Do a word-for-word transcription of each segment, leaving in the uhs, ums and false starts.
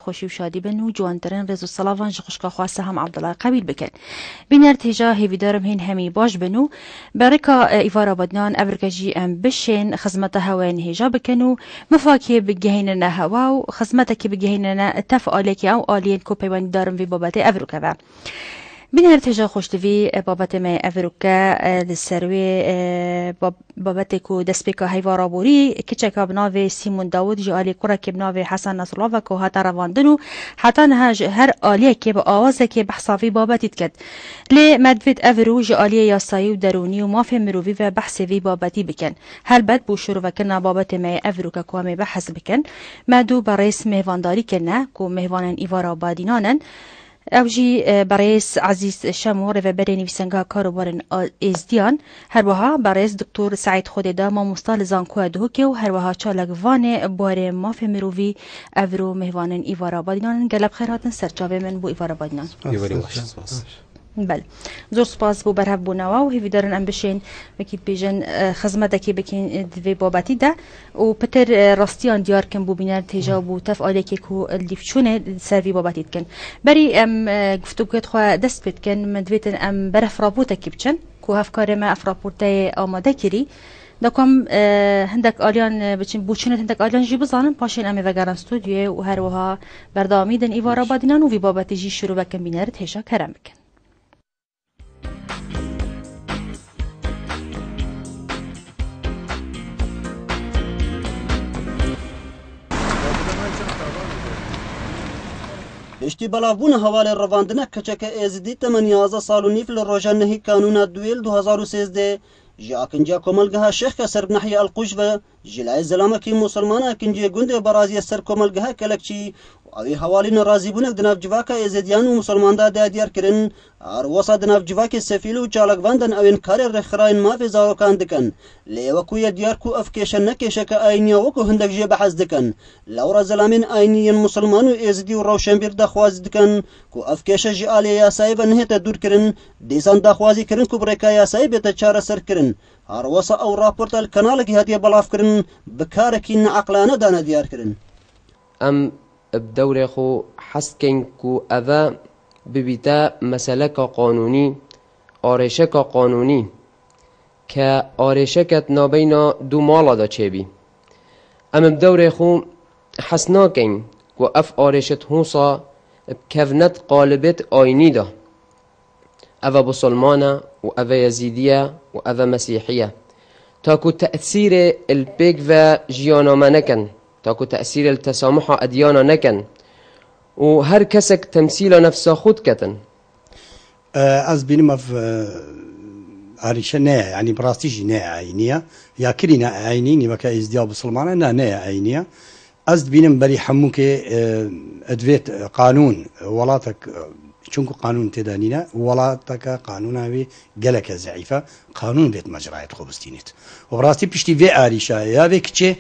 Xweşî û şadî bin û ciwantirin rêz û selavan ji xwişka xwe Seham Abdullah qebîl bikin. Bîner têja hêvîdarim hên hemî baş bin û berika, e, Îvara Badnan evrike jî em bişên xizmeta hewa yên hêja bikin û mifakê bigihînine hewa û xizmetekê bigihînine tev aliyekê ew aliyên ku peywendîdarin vî babetê evroke ve. Bîner têja xweştivî, e, babetê me evroke, e, li ser wê, e, bab-, babetê ku destpêka heyva raborî, kiçeka bi navê Sîmon Dawud ji alî kurekê bi navê Hesen Nesrullah ve ku hate revandin û heta niha ji her aliyekê bi awazekê behsa vî babetî diket. Lê me divêt ev rû ji aliyê yasayî û derûnî û mafê mirovî ve behsê vî babetî bikin. Helbet bo şirovekirina babetê me yê evroke ku em ê behs bikin, me dû berêz mêvandarî kirine ku mêvanên îvara badînan in. Ew jî, e, berêz Ezîz Şemo, rêveberê nivîsengeha karûbarên a-, êzdiyan, her wiha berêz Doktor Seîd Xwedêda, mamosta li Zankoya Duhokê û her wiha çalakvanê buwarê mafê mirovî, evro mêvanên Îvara Badînan in. Gelek xêr hatin ser çavê min bo Îvara Badînan. Spas, Yê werî spas, baş, spas. Spas. Bel. Zor spas bo berhev bûna we û hêvîdarin em bişên, wekî dibêjin, e, xizmetekê bikin, e, di vê babetî de. û pitir, e, rastiyan diyar kin bo bîner têja û bo tev aliyekê ku li dîv çûne li ser vî babetî dikin. Berî em, e, guftûguyê xwe dest pê dikin, min divêtin em ber ev raportekî biçin ku hevkarê me ev raporteyê amade kirî. Da ku em, e, hindek aliyan, e, biçin, boçûnê hindek aliyan jî bizanin, paşên em ê vegerin stûdyoyê û her wiha berdewamî din îvara badînan û vî babetî jî şîrove kin bîner têja kerem bikin. Piştî belavbûna hevalê revandina keçeke êzidî temenî yazdeh sal û nîv li roja nehî kanûna duwêl du hezar û sêzdeh, ji akinciya komelgeha Şêxke ser bi nehiyê Elqûş ve, ji layê zilamekî musulmana akinciyê gundê Beraziyê ser komelgeha Kelekçî û ew ê hevalî nerazîbûnek di nav civaka êzêdiyan û musulman de daya diyar kirin, her wesa di nav civakê sefîl û çalakvan de ew ên karê rêxirayên mafê zarokan dikin. Lê wekû ye diyar ku ev kêşe ne kêşeke ayînî ye wekû hindek jê behs dikin. Lewra zilamên ayînî yên musulman û êzidî û rewşenbîr daxwaz dikin ku ev kêşe ji aliyê yasayê ve nehête dûrkirin, dîsan daxwazî kirin ku bi rêka yasayê bête çareserkirin. Her wesa ew raporta li kanalekî hatiye belavkirin, bi karekî neeqilane dane diyarkirin. Em bi dewrê xwe hez dikeyn ku eve bibîte meseleka qanûnî, arêşeka qanûnî, ke arêşeke di navbeyna du mala de çêbî. Em bi dewrê xwe hez nakeyn ku ev arêşe di hûsa bikevne di qalibê di ayînî de. Eve Busulman e û eve Yezîdî ye û eve Mesîhî ye. Ta ku tesîrê li pêk ve jiyana me nekin, ta ku tesîrê li tesamuha edyana nekin û her kesek temsîla nefsa xwe diketin. E, ez bînim ev, e, arîşe ne ye, yanî bi rastî jî ne ye eyînî ye. Ya kirîne eyînî, nîveke êzdiya Busulman e, na ne ye eyînî ye. Ez dibînim berî hemûkê, e, divêt qanûn, welatek, e, çunku qanûn tê de nîne, welateke qanûna wî geleke zeîf e, qanûn vêt mecrayê xwe bistînît. Û bi rastî piştî vê arîşayê ya vê kiçê,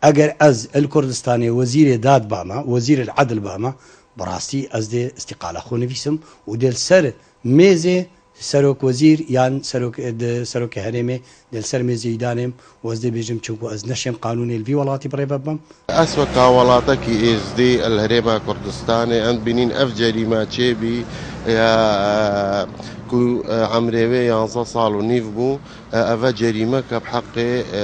eger ez li Kurdistanê wezîrê dad bame, wezîrê edil bame, bi rastî ez dê îstîqala xwe nivîsim û dê li ser mêzê serok wezîr yan serok, di serokê herêmê dê li ser mêzê wî danêm û ez dê bêjim, çunku ez neşêm qanûnê li vî welatî bi rê ve bim. Ez weka welatekî êzdî li Herêma Kurdistanê em dibînin ev cerîme çêbî ya, e, ku, e, emrê wê yanzdeh sal û nîv bû. E, eve cerîmeke bi heqê, e,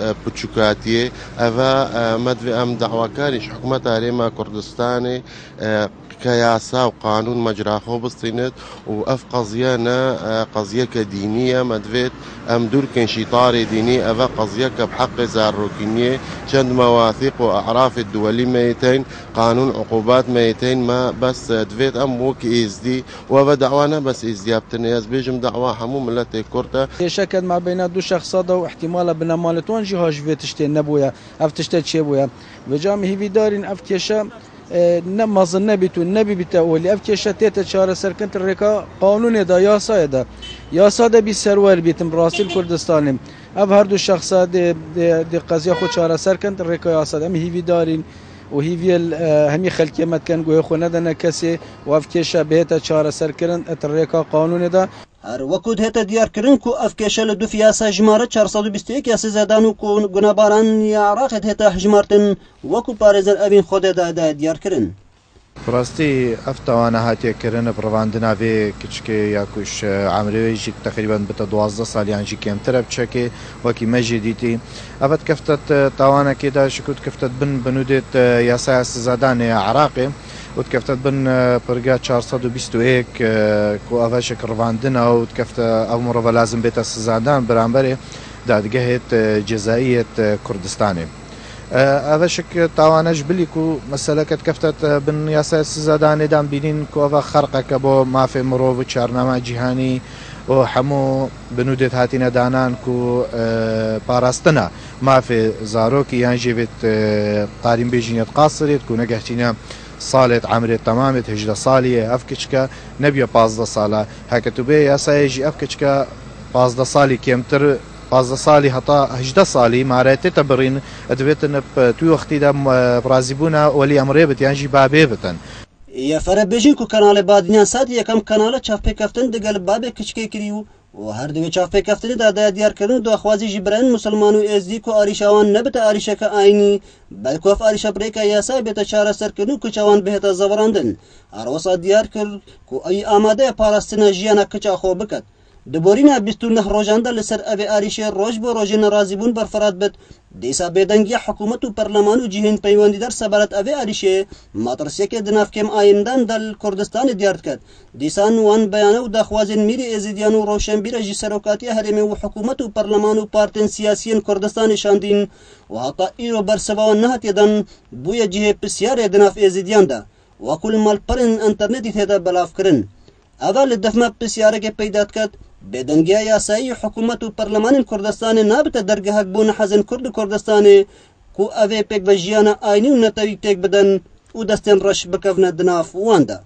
e, piçûkatiyê. Eve, e, me divê em dawakarî ji hikûmeta Herêma Kurdistanê, e, ke yasa û qanûn mecra xwe bistînit û ev qeziye ne, e, qeziyeke dînî ye. Me divêt em dûr kin ji îtarê dînî. Eve qeziyeke bi heqê zarokîniyê, çend mewasîq û e'rafê duwelî me yê teyn, qanûn uqûbat me yê teyn. Me bes, e, divêt em wek êzdî û eve dawa ne bes êzdiya bitinê. Ez bêjim dawa hemû miletê Kurd e. Kêşeke di mabeyna du şexsa de û ihtimala binemalê wan jî ha ji vê tiştê nebûye, ev tişte çêbûye. Vêca em hîvîdarîn ev kêşe e, ne mezin nebît û nebibîte olî. Ev kêşe tête çareserkirin di rêka qanûnê de, yasayê de. Yasa de bî serwer bîtin bi rastî li Kurdistanê. Ev her du şexsa dê, dê, dê qeziya xwe çareser kin di rêka yasa de. Em hîvîdarîn û hîviyê, e, hemî xelkê me dikin, guhê xwe nedene kesê û ev kêşe bihête çareserkirin di rêka qanûnê de. Her weku dihête diyarkirin ku ev kêşe li dûf yasa jimare çar sed û bîst û yek ya sizedan û ku gunebaran ya Iraqê dihête hejmartin, wekû parêzer Evîn Xwedê daye daye diyarkirin. Bi rastî ev tawana hatiye kirin bi revandina vê kiçikê ya ku ji emrê wê jî teqrîben bite duwazdeh sal yan jî kêmtir e bi çekê wekî me jî dîtî. Ev dikefte di tawanekê de ji ku dikefte di bin binûdê di yasaya sizadanê ya Iraqê û dikefte di bin, e, pirga çar sed û bîst û yek, e, ku ev jî revandin e û dikefte ev mirove lazim bête sizadan beramberê dadgehê, e, cezayî yê, e, Kurdistanê. E, ev şik tawane ji bilî ku meseleke dikefte bin yasaya sizadanê de em bînîn ku ev xerqeke bo mafê mirov û çarnama cîhanî û hemû binûdêt hatîne danan ku, e, parastina mafê zarokî yan jî vêt, e, qarîn bêjînêt qasirêt ku negehçîne salêt emrê temamêt hejde salî ye, ev kiçike nebiye pazdeh sala. Heke tu bê yasayê jî ev kiçike pazdeh salî kêmtir, pazdeh salî heta hejde salî marê tête birîn, divêtin bi tu wextî de, e, razîbûna welî emrê bit yan jî babê bitin. Ye fere bêjin ku kanalê Badînan Sat yekem kanala çavpêkeftin digel babê kiçikê kirî û û her di wê çavpêkeftinê de daye diyarkirin û daxwazî ji birayên misilman û êzdî ku arîşa wan nebite arîşeke ayînî, belku ev arîşa bi rêka yasayê bête çareserkirin û kiça wan bihête zevirandin. Her wisa diyar kir ku ey amade ye parastina jiyana kiça xwe biket. Di borîna bîst û neh rojan de li ser evê arîşê roj bo rojê nerazîbûn berfirat bit, dîsa bêdengiya hikûmet û perleman û cihên peywendîdar sebaret evê arîşê metirsiyeke di nav kêm ayîndan de li Kurdistanê diyar diket. Dîsan wan beyane û daxwazên mîrê Êzîdiyan û Rewşenbîra ji serokatiya herêmê û hikûmet û perleman û partên siyasiyên Kurdistanê şandîn û heta îro bersiva wan nehatiye dan, bûye cihê pisyarê di nav Êzîdiyan de, wekû li malperên înternetî tête belavkirin. Eva li def me pisyareke peyda diket, bêdengiya yasayî hikûmet û perlemanên Kurdistanê nabite dergehek bo nehezên Kurd û Kurdistanê ku evê pêk ve jiyana ayînî û netewî têk bidin û destên reş bikevne di nav wan de.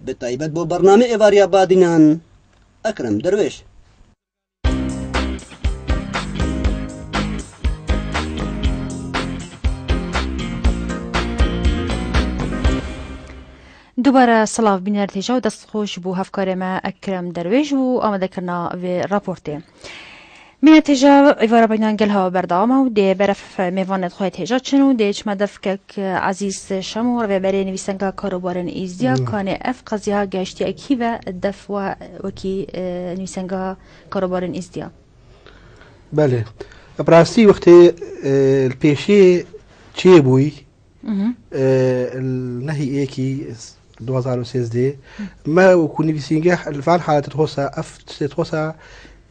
Bi taybet bo bernamê êvariya Badînan, Ekrem Derwêş. Dubare silav bîner têja û dest xweş bo hevkarê me Ekrem Derwêş bo amadekirina vê raportê. Mîna têja êvara beynan gel hewa berdewam e û dê beref mêvanê xwe têja çin û dê çime def kek Ezîz Şemo, rêveberê nivîsenga karobarên Êzdiya, Hmm. kanê ev qeziya gehiştiye kî ve def we wekî, e, nivîsenga karobarên Êzdiya? Belê. Bi rastî wextê, e, li pêşiyê çêbûyî, Mhm. e, li nehî êkî du hazar û sêzdeh, Hı. me wekû nivîsîngeh li van halet hosa, ev tiştê hosa,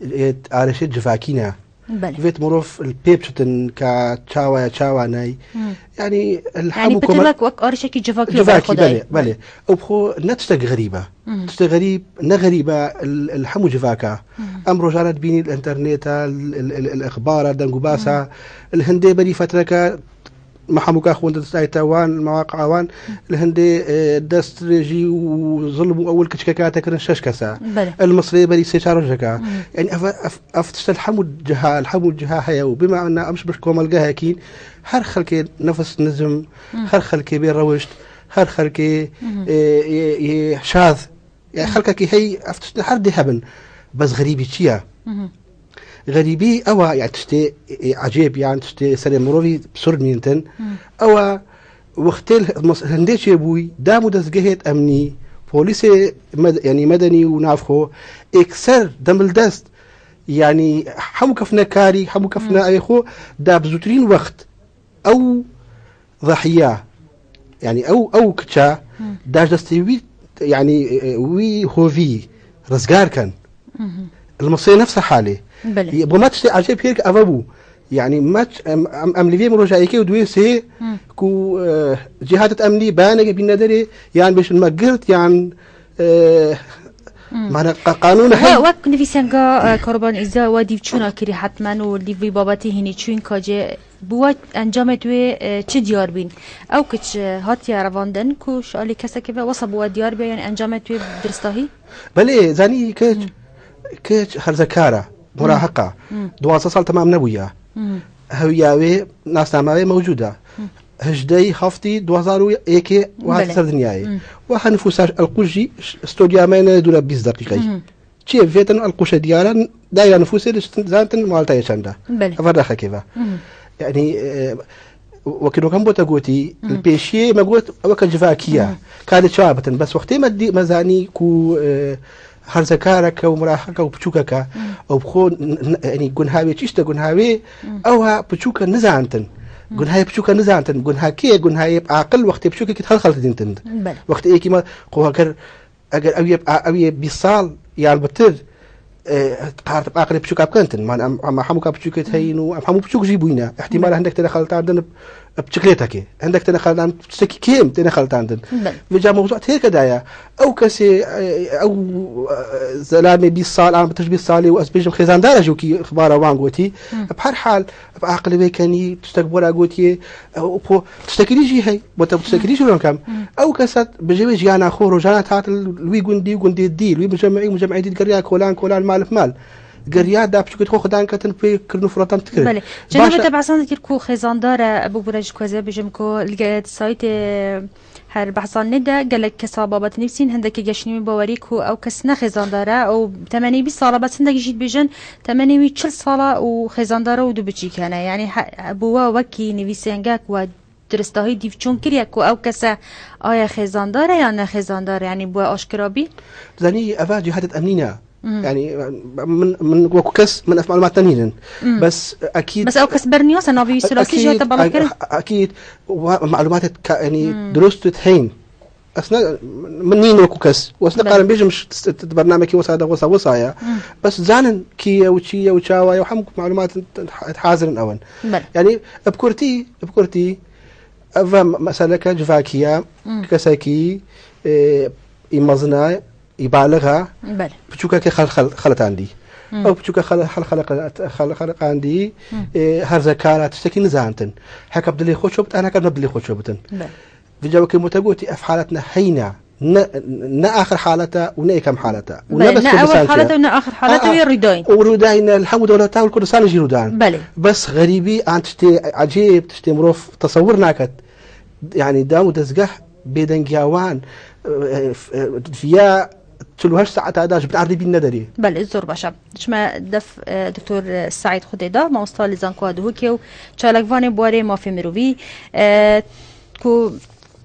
e, arêşê civakî ne. Belê. Vêt mirov li pê biçitin ka çawa ye, çawa ney. Hı. Yanî, li Yani hemû bi komel-, wek, wek arêşekî civakî Civakî, xwe dayê. Belê, belê. Ew xwe ne tiştek xerîb e. Hı. Tiştek xerîb, ne xerîb e, li, li hemû civaka. Hı. Em rojane dibînî li înterneta, li, li, li, li ixbara, dengûbasa. Hı. Li hindê berî fetreke me hemûka xwendin destayte wan, mewaqi'a wan, li hindê, e, dest rêjî û zilm û ewil kiçikeke hate kirin şeş kes e. Belê. Li Misirê berî sê çar rojeke. Hı. Yani ev, ev, ev tişte li hemû ciha, li hemû ciha heye û bima ena em ji bir komelgehekîn her xelkê nefis nizm, Hı. her xelkê bê rewişt, her xelkê, Hı hı. e, e, e, şaz. Yani Hı. xelkekî hey ev tişte her dê hebin. Bes xerîbî çi ye? Hı hı. Xerîbî ew e, ya tiştê, e, ecêb, yan tiştê serê mirovî sur nîntin. Hı. Ew e, wextê li, mes-, hindê çêbûyî, dam û dezgehêt emnî, polîsê med-, yanî medenî û navxwe, êkser demildest, yanî hemû kefne karî, hemû kefne Hı. ayê xwe, da bi zûtirîn wext ew zehiya, yanî ew, ew kiça Hı. da ji destê wî, yanî, e, wî hovî rizgar ken. Hı hı. Li Misirê nefsa halê. Belê. Bo me tiştê ecêb hêrk eve bû. Yanî me ç-, em, em, em li vê roja yekê û duwê sê Hı. ku, e, cîhatet emnî beyaneke bîne derê, yan bêjin me girt, yan, e, Hı. mane qa-, qanûn He, hem wek nivîsenga, e, Karoban Îza we dîv çûna kirî hetmen û dîv vî babetî hînî çûn kacê Bi we encamê tu yê, e, çi diyar bîn? Ew kiç, e, hatiye revandin ku ji alî kesekê ve wesa bi we diyar bîya, yanî encamê tu yê bi diristahî? Belê, zanî kiç, Hmm. kiç herzekar e, Hmm. murahiq e. Hmm. Duwazdeh sal temam nebûye. Hmm. Hewiya wê, nasnama wê mewcûd e. Hmm. Hejdehî heftî du hazar û yekê we hate Belê. ser dinyayê. Hmm. Weha nifûsa Elqûj jî ş-, stûdyoya me ne dûre bîst deqîqeyî. Hmm. Çiyê vêtin elqûşe diyara dayra nifûsê diştin zantin malta yê çenda. Belê. Ev her daxekê ve. Hı hı. Yani, e, wekî rokan bota gotî, Hı hı. pêşiyê me got ew ke civakiya. Hı hı. Kadê çawa bitin. Bes wextê me dî, me zanî ku, e, herzekareke û miraxeke û piçûkeke, Hı. ew bi xwe n-, n-, yani gunhavê çi işte gunhavê, Hı. ew ha piçûke nizantin. Hı. Gunhayê piçûke nizantin. Gunhakê, gunhayê aqil wextê piçûkekî helxeltîntin. Belê. Wextê êkî me xwe ker Eger ew yê, ew yê bîst sal yan bitir, e, qart aqilê piçûka bikentin. Man em, em hemû ka piçûkê heyîn û em hemû piçûk jî bûyne. Îhtimal e Belê. hindek têne xeltandin bi, bi çikletekê. Hindek têne xeltandin bi tiştekî kêm têne xeltandin. Belê. Vêca mewzû têrke daye. Ew kesê, e, ew, e, zelamê bîst sal, an bitir bîst salî û ez bêjim xêzandar e jî wekî xibara wan gotî. Hı. Bi her hal, bi aqilê wê kenî, tiştek bora gotiye, ew po, tiştekî dî jî hey. Bo te tiştekî dî jî ronkem. Hı. Ew kesa bi jê wê jiyana xwe rojana tat li wî gundî û gundê dî, li wî mujemmeî û mujemmeî dî digeriya kolan, kolan, mal bi mal. Geriya da piçûkê xwe xudan ketin pê kirin û firatan dikirin. Belê. Cenabê Baş e. te behsan dikir ku xêzandar e, bibûre ji ku ez ê bijim ku li ge-, saytê her behsan nêde gelek kesa babet nivîsîn, hindekî geşnî wî bawerî ku ew kes ne xêzandar e û temenê bîst sala bes hindek jî dibêjin temenê wî çil sala û xêzandar e û du biçîk hene. Yanî he-, bo we wekî nivîsêngek we Diristahî dîvçûn kiriye ku ew kese aya xêzandar e yan ne xêzandar e, yanî bi we aşkira bî? Zanî eva cîhadê emnî ne. Mhm. Yanî min, min wekî kes min ev malumat tenînin. Mhm. Bes ekîd Bes ew kes berniyas e navê wî silasî jî hate belavkirin? Ekîd wa malumatê ka, yanî Mhm. dirust û heyn. Ez ne, min nîn wekî kes. Wes ne Belê. karin bêjim ş-, t-, t-, bernamekî wesa de wesa wesa ye. Mhm. Bes zanin kî ye û çi ye û çawa ye û hemû malumat hazir in ew in. Belê. Yanî bi kurtî, bi kurtî Ev meseleke civakî ye, Hmm. kesekî, e, î mezin e, î balixa, Belê. piçûkekê xel-, xel-, xeletandî. Hmm. Ew piçûke xel-, xel-, xel-, xel-, xeletandî, Hmm. e, her zekara tiştekî nizantin. Heke bi dilê xwe ço bitin, heke ne bi dilê xwe ço bitin. Belê. Vêca wekî min te gotî, ev halet ne heyne, ne, ne axir halet e û ne yekem halet e. Û Belê, ne bes ne ewil Kurdistan halet çi e. e û ne axir halet e, Aa, wê rûdayîn. û rûdayîne li hemû dewleta û li Kurdistanê jî rûdan. Belê. Bes xerîbî an tiştê ecêb, tiştê mirov tesewir naket. Yanî dam û dezgeh bêdengiya wan, e, e, e, viya çil û heşt saeta da ji bin erdê bînine derê. Belê, zor baş e. Diçime def, e, Doktor Seîd Xwedêda, mamosta li Zankoya Duhokê û çalakvanê buwarê mafê mirovî, e, ku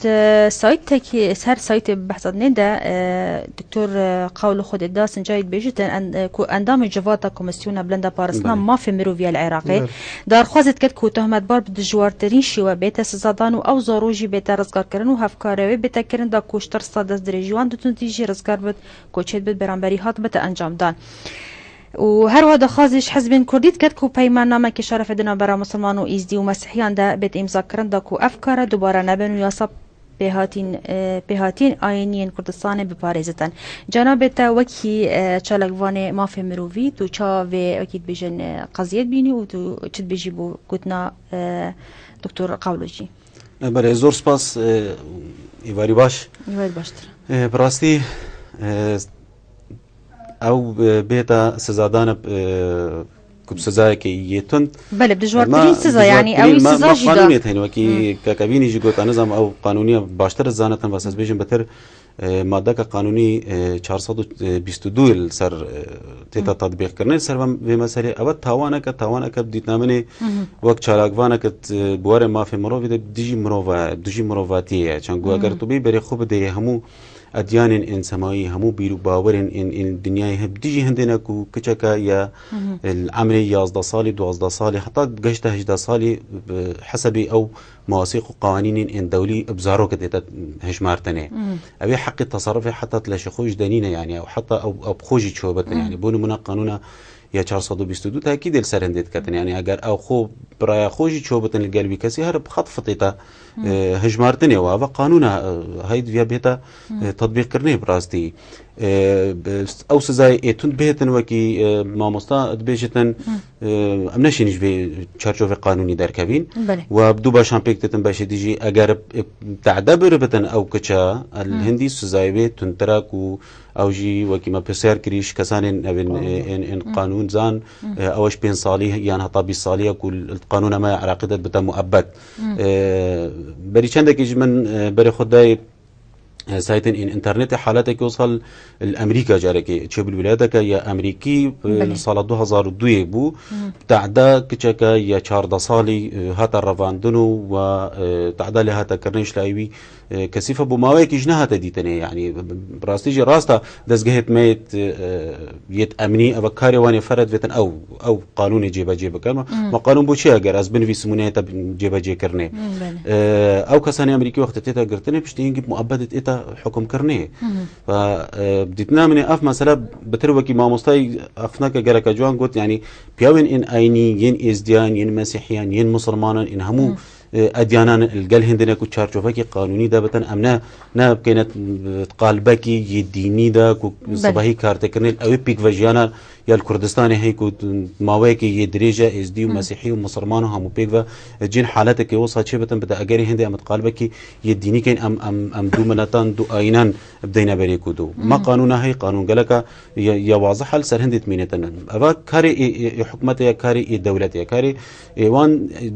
di saytekî, her saytê behsa dinê de, e, Doktor, e, Qawlo Xwedêda sincayî dibêjit, en-, e, ku endamê civata Komîsyona Bilind a Parastina Belê. Mafê Mirovî ya li Iraqê, Evet. Darxwazê diket ku tohmetbar bi dijwartirîn şêwe bête sizadan û ew zaro jî bête rizgarkirin û hevkare wê bête kirin da ku ji tirsa destdirêjî wan di tundî jî rizgar bit, ku çêdibit beramberî hat bite encamdan. Û her wiha daxwazê ji hizbên kurdî diket ku peymannamekê şerefê di navbera misilman û êzdî û mesîhiyan de bête îmzakirin da ku ev kare dubare nebin û yasa pêhatîn, e, pêhatîn ayîniyên Kurdistanê biparêzitin. Cenabê te wekî, e, çalakvanê mafê mirovî, tu çawa vê wekî dibêjin, e, qeziyê dibînî û tu çi dibêjî bo gotina, e, Doktor Qawlocî? E, belê, zor spas, e, êvarî baş. Êvarî baştir. E, bi rastî, e, Ew, e, bêta sizadan e, ku bi sizayekê yê tund. Belê, bi dijwartirîn Ma siza, dijwartirîn, yanî ew ma, siza ma jî da. Qanûnê teyne wekî Hmm. Kakevînî jî got, ez nizam ew qanûniya baştir zanitin, bes ez bêjim betir, e, madeka qanûnî, e, çar sed û bîst û du li ser, e, têta Hmm. tatbîqkirinê, li ser vê, vê meselê. Ev tawaneke, tawaneke bi dîtina min ê Mhm. wek çalakvaneke, e, bi warê mafê mirovî de dijî mirova, dijî mirovatiyê ye. Çend ku eger Mhm. tu bî berê xwe bidê hemû edyanên ên semayî, hemû bîr û bawerên ên, ên dinyayê hep dijî hindê ne ku kiçeke ya Mhm. li emrê yazdeh salî, duwazdeh salî, heta geşte hejdeh salî, bi hesebî ew mewasîq û qewanînên ên dewlî bi zarokê tête hejmartinê. Mhm. Ew ê heqê teserufê heta leşê xwe ji denîne, yanî ew heta ew, ew bi xwe jî çobitine. Mhm. Yanî bo nimûne qanûna ya çar sed û bîst û du tekîdê li ser hindê diketin. Yanî eger ew xwe bi raya xwe jî çobitin li gel wî kesî, her bi xet fitê te, Hmm. e, hejmartinê û ava qanûna, e, hey diviya bêta, Hmm. e, tatbîqkirinê bi rastî. E, bi, ew sizayê ê tund bihêtin wekî, e, mamosta dibêjitin, Hmm. e, em neşînin ji vê çarçovê qanûnî derkevîn. Belê. We bi du beşan pêk ditin, beşê dî jî eger, e, tade biribitin ew kiça, el Hmm. hindî sizayê wê tundtir e ku Ew jî wekî me pirsiyar kirî ji kesanên evên, Qanûn. e, ên, ên Hmm. qanûn zan, Hmm. e, ew ji pênc salî yan heta bîst salî ye ku li qanûna me ya Iraqê de dibite muebbet. Hmm. E, berî çendekî ji min, e, berê xwe dayê e, saytên ên înternetê haletekî wisa li Emerîka carekê çêbû li wîlayeteke ya Emerîkî, e, Belê. li sala du hazar û duyê bû. Hı hı. Tehda kiçeke ya çardeh salî, e, hate revandin û we, e, tehda lê hate kirinê ji layê wî, e, kesîf e, bo maweyekî jî nehate dîtinê. Yanî, bi, bi, bi rastî jî rast e, dezgehêt me yêt, e, yêt emnî, eve karê wan ê fere divêtin ew, ew qanûnê cêbecê bikin. Ma, Hmm. ma qanûn bo çi eger ez binivîsim û nehête cêbecêkirinê? Hmm, belê. E, ew kesanê Amerîkî wextê tête girtinê, piştî hingî muebedê tête hukimkirinê. Hmm. Ve, e, dîtina min ê ev mesele bitir wekî mamostayî exneke geleke ciwan got, yanî piyawên ên eynî, yên êzdiyan, yên mesîhiyan, yên musulmanan, ên hemû Hmm. e, edyanan li gel hindine ku çarçovekî qanûnî de bitin, em ne, ne bikeyne, e, qalbekî yê dînî de ku Belê. sibahî kartekirinê ew ê pêk ve jiyana ya li Kurdistanê heye ku maweyekê yê dirêj e, êzdî û Hı. mesîhî û misilman û hemû pêk ve, e, cihên haletekê wisa çê bitin, bi de egerê hindê em di qalbekî yê dînî keyn, em, em, em du miletan, du ayînan bideyne berê ku du. Hı. Me qanûna heye, qanûn geleka ya, ya wazih e, li ser hindê dimînetin. Eva karê ê, ê, ê hikûmetê ye, karê ê dewletê ye, karê ê wan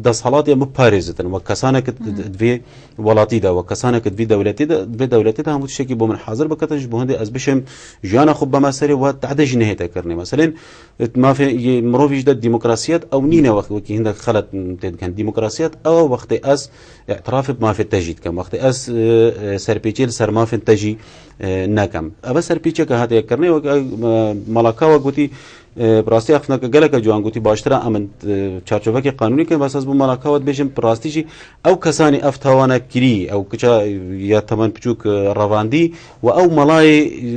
desthilatê ye biparêzitin. Wek kesanek di, Hı. di vê welatî de, wek kesanek di vî dewletê de, vê dewletê de hemû tiştekî bo min hazir biketin, ji bo hindê ez bişêm jiyana xwe bime serê, we tehde jî nehête kirinê. Meselên, mafê yê mirovî jî de demokrasiyet ew nîne wext wekî hindek xelet tê dikin. Demokrasiyet ew e wextê ez îtirafê bi mafê te jî dikim. Wextê ez, e, e, serpêçiyê li ser mafên te jî, e, nekim. Ev e serpêçiyeke hatiye kirinê, wek, e, Malakawa gotî, e, bi rastî exneke geleke ciwan gotî, baştir e em in, e, çarçovekê qanûnî kin, bes ez bo Malakawa dibêjim, bi rastî jî ew kesanê ev tawana kirî, ew kiça ya temen piçûk, e, revandî, we ew melayê, e,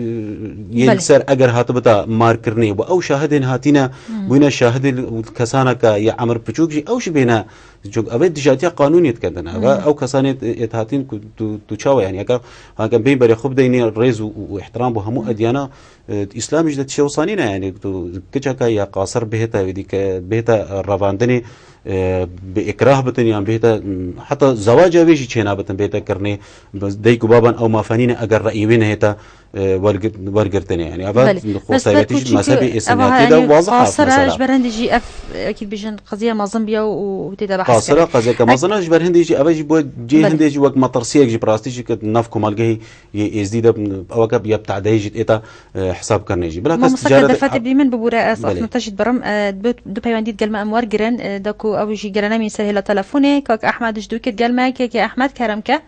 yê Belê. li ser eger hatibita markirinê, we ew şahidên hatîne, Hmm. bûyne şahidê li, kesaneke ya emir piçûk jî, ew jî bêne, çunku ev ê dijatiya qanûnê diketin. Ev e, Hmm. ew kesanê ê, ê hatîn ku tu, tu çawa, yanî, eger, eger bên berê xwe bideynê rêz û, û, û îhtiram bo hemû Hmm. edyana, e, Îslamê jî de tişê wisa nîne, yanî, tu kiçeke ya qasir bihête wê dî ke, bihête revandinê, e, bi îkrah bitin, yan bihête, m, heta zewaca wê jî çênabitin, bihête kirinê, bi dayik û baban ew mafe nîne, eger reyê wê nehête, e, wergir-, wergirtinê. Yanî, eva Belê. xwe Bes taybetî ber jî ku mezhebê çunku ê eva, senetê de yanî, wazih e qasir e, mesela. Ji ber hindê jî ev, ekîd bijin, qeziya mezin biya û, û tê de behs Qasir e, kirin. qeziyeke Ek- mezin e, ji ber hindê jî, eve jî bo cihê Belê. hindê jî wek metirsiyek jî, bi rastî jî ke nav komelgehê yê êzdî de, eweke ya bi tadeyê jî êta, e, hesab kirinê jî. Bila kes Mamosta ticaret Kedefetê ha- bî min bibûre, ez Belê. axnete jî dibirim. E, du, du peywendî di gel me em wergirin, e, da ku ew jî gere nemîn ser hêla telefonê. Kak Ehmed ji dûkê di gel me, kekê Ehmed kerem ke.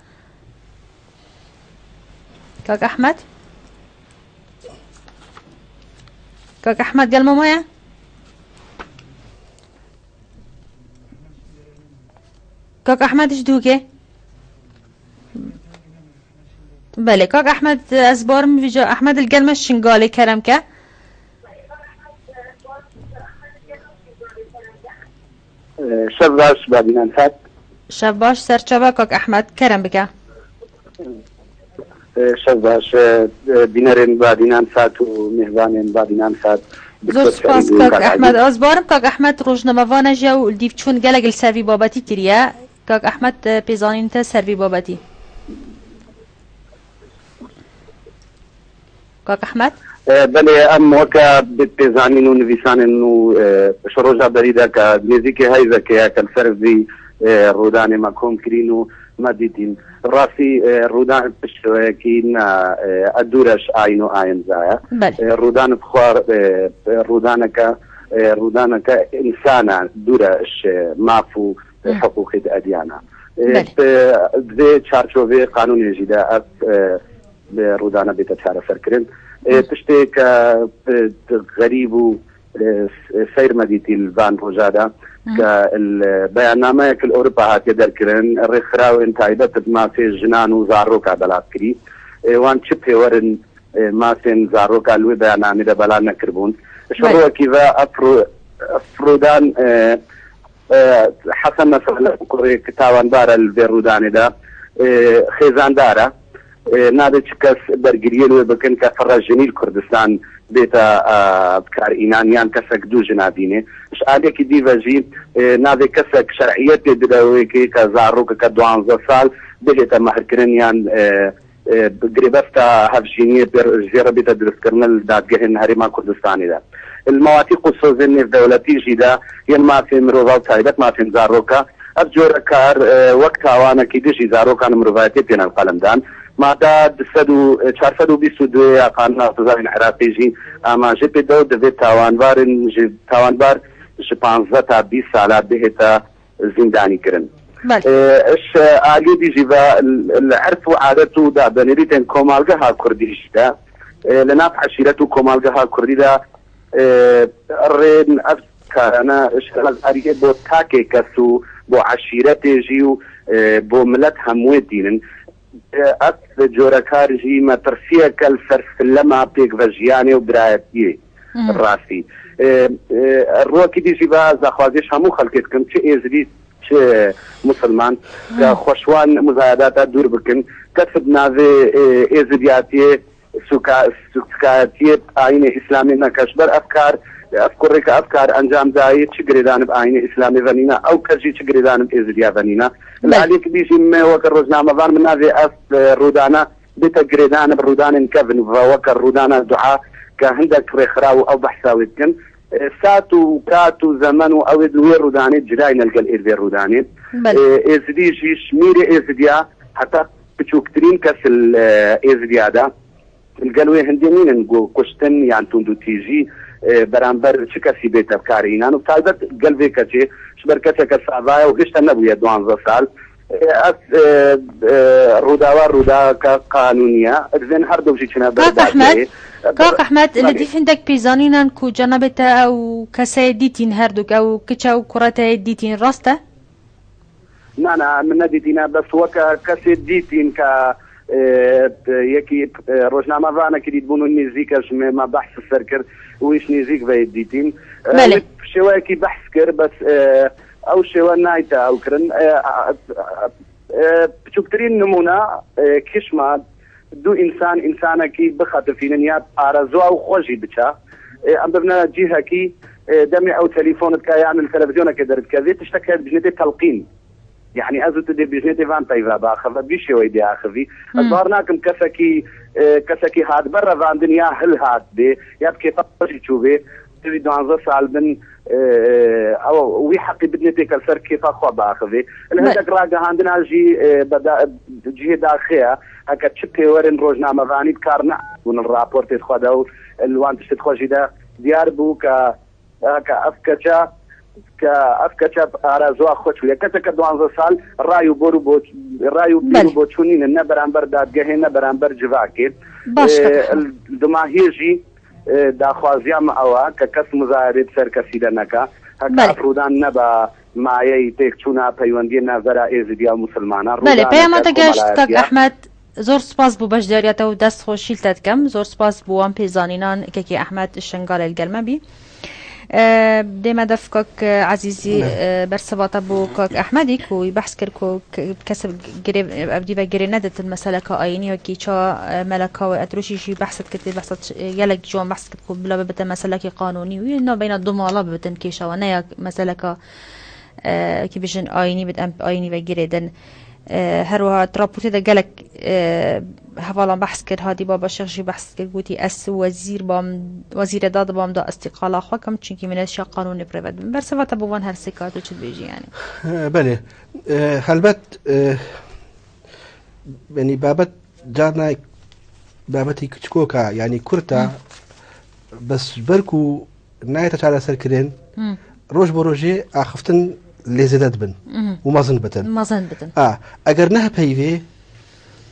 Kak Ehmed? Kak Ehmed gel me maye? Kak Ehmed ji dûkê? Belê, Kak Ehmed, ez barim vîca Ehmed li gel me Şingalê kerem ke. Ee, şev baş, badînan Fat. Şev baş, serçava Kak Ehmed, kerem bike. Ee, şev baş, ee, bînerên badînan Fat û mêvanên badînan Fat. Zor Doktor spas, Ferîd û Kak Kak Ehmed. Elî. Ez barim Kak Ehmed rojnamevan e jî û li dîv çûn gelek li ser vî babetî kiriye. Kak Ehmed, e, pêzanîn te ser vî babetî. Kak Ehmed? E, belê, em weke bi pêzanîn û nivîsanên nû, e, ji roja berî de ke nêzîkê heyvekê ye ke li ser vî, e, rûdanê me kom kirîn û me dîtîn. Rastî, e, rûdan bi şêweyekî ne, e, e, dûr e ji ayîn û ayînza ye. Belê. E, rûdan bi xwe, e, rûdaneke, e, rûdaneke însan e, dûr e ji maf û, e, Hı. hiqûqê di ediyana. E, Belê. bi, di vê çarçovê qanûnê jî de ev, e, bi rûdane bête çareserkirin. E, Hı. tiştê ke, e, xerîb û, e, s-, seyr me dîtî li van roja de, Hı. ke li beyannameyek li Ewropa hatiye derkirin, rêkxirawên taybet bi mafê jinan û zaroka belav kirî. E, wan çi pêwer in, e, mafên zaroka li wê beyannamê de belav nekiribûn? Ji Belê. rûyekî ve ev rû-, ev rûdan, e, E, Hesen mesela kurê ki tawanbar e li vê rûdanê de, e, xêzandar e. E, nabê çi kes bergiriyê li wê bikin ke firre jinî li Kurdistan bête, e, bi kar înan yan kesek du jina bînê. Ji aliyekî dî ve jî, e, nabê kesek şer'iyetê bide wê kê ke zarokeke duanzdeh sal bihête mehrkirin yan, e, e, bi girêbesta hevjîniyê pê jê re bête dirustkirin li dadgehên Herêma Kurdistanê de. Li mewatîq û sozên nêvdewletî jî de yên mafê mirova û taybet mafên zaroka, ev cure kar, e, wek tawanekî dijî zarokan û mirovayetiyê têne li qelemdan. Mada du sed û, çar sed û bîst û du ya Qanûna Sezayên Iraqî jî amaje pê de divê tawanbarin ji, tawanbar ji panzdeh ta bîst sala bihête zîndanî kirin. Belê. Ji aliyê dî jî ve li erf û adet û dabenêrîtên komalgeha Kurdî jî de, li nav eşîret û komalgeha Kurdî de, rên ev karana şermezariyê bo takê kes û bo eşîretê jî û bo milet hemûyê tînin. Ev corekar jî metirsiyeke li ser silema pêkvejiyanê û birayetiyê rastî. Rokî dî jî ve ez daxwazî ji hemû xelkê dikim, çi êzidî, çi musilman, ke xwe ji wan muzayedata dûr bikin. Kes bi navê êzidiyatiyê, suka-, sukayetiyê ayînê Îslamê neke. Ji ber ev kar, ev kurê ke ev kar encam dayî, çi girêdan bi ayînê Îslamê ve nîne, ew kes jî çi girêdan bi êzidiya ve nîne. Li aliyekî dî jî me weke rojnamevan, min navê ev, e, rûdana bête girêdan bi rûdanên kevin ve weke rûdana dua ke hindek rêxiraw û ew behsa wê dikin. E, sat û kat û zemen û ew ê di wê rûdanê cilayne li gel ê vê rûdanê. Belê. E, êzidî jî, şmîrê êzidiya heta piçûktirîn kes li, e, êzidiya de. Li gel wê hindê nînin ku kuştin yan tundûtîjî, e, beramber çi kesî bête bi karê înan û taybet gel vê keçê, ji ber keçeke sava ye û hişta nebûye duanzeh sal. E, ev, e, e, rûdawa rûdaweke qanûnî ye. Divên her du jî çine ber Kak Ehmed, dadgehê. Kak Ehmed, li Belê. Dî hindek pêzanînan ku cenabê te ew keseyê dîtîn, her du ew kiç û kure te yê dîtîn, rast e? Na, na, min nedîtîne, bes weke kesê dîtîn ke, e, yekî, e, rojnamevanekî dîtbûn û nêzîk e ji me, me behs ser kir û wî ji nêzîk ve yê dîtîn. E, Belê. Wî şêweyekî behs kir, bes, e, ew şêwe nayte ew kirin. E, e, e, piçûktirîn nimûne, e, kişma du însan, însanekî bixetifînin ya arezoya xwe jî biçe. E, em bibine cihekî, e, demê ew telefon dike yan li televizyonekê derdikeve, vê tişteke dibêjinê tê telqîn. Yanî ez û tu dê bêjinê tê van peyva biaxive, bî şêweyî dê axivî. Ez Hmm. bar nakim kesekî, e, kesekî hatbe revandin ya hilhat bê, ya bi kêfa xwe jî çûbê, tu wî duanzeh sal bin, e, ew, wî heqî bidinê têke li ser kêfa xwe biaxivê. Li Be- hindek ragihandina jî, e, beda-, cihê daxê ye. Heke çi pêwerên rojnamevanî bi kar nehatibûn li raportê xwe de û li wan tiştê xwe jî de diyar bû ke, ke ev keça, ke ev keça arazoya xwe çûye. Keseke duanzeh sal ray û bor û boç-, ray û pîr Belê. û boçûn nînin, ne beramber dadgehê, ne beramber civakê. Baş, Ee, Kak Ehmed. Li dumahiyê jî, e, daxwaziya me ew e ke kes muzayedê bi ser kesî de neke. Heke Belê. ev rûdan neba mayeyî têkçûna peywendiyê navbera Êzidiya û Misilmana. Belê, Rûdaneke peyama te geşt, Kak komelayetiya. Ehmed. Zor spas bo beşdariya te û dest xweşî li te dikim. Zor spas bo wan pêzanînan, Kekê Ehmed Şengalê li gel me bî. E, dê me def Kak Ezîzî, Ne. e, bersiva te bo Kak Ehmedî ku wî behs kir ku k-, kesê girê, ev dî ve girê neditin meseleka ayînî wekî ça, e, Meleka wê Etrûşî jî behset kir, tê behsa ç-, e, gelek ciwan behs kir ku bila bibite meselekê qanûnî wî navbeyna du mala bibitin kêşa we, ne ya meseleka, e, kî bijin ayînî bit, em ayînî ve girê din. E, her wiha di raportê de gelek, e, hevalan behs kir, Hadî Babaşêx jî behs kir, gotî, ez wezîr bam, wezîrê da dibam da îstîqala xwe kim, çunkî min ez şa qanûnê bi rê ve dibim. Bersiva te bo van her sê kar tu çi dibêjî yanî? E, belê. E, helbet, e, yanî babet carna babetî kiçikok e, yanî kurt e, Hı. bes ji ber ku nayête çareserkirin, Hı. roj bo rojê axiftin lê zêde dibin Hı. û mezin bitin. Mezin bitin. A, eger ne peyvê,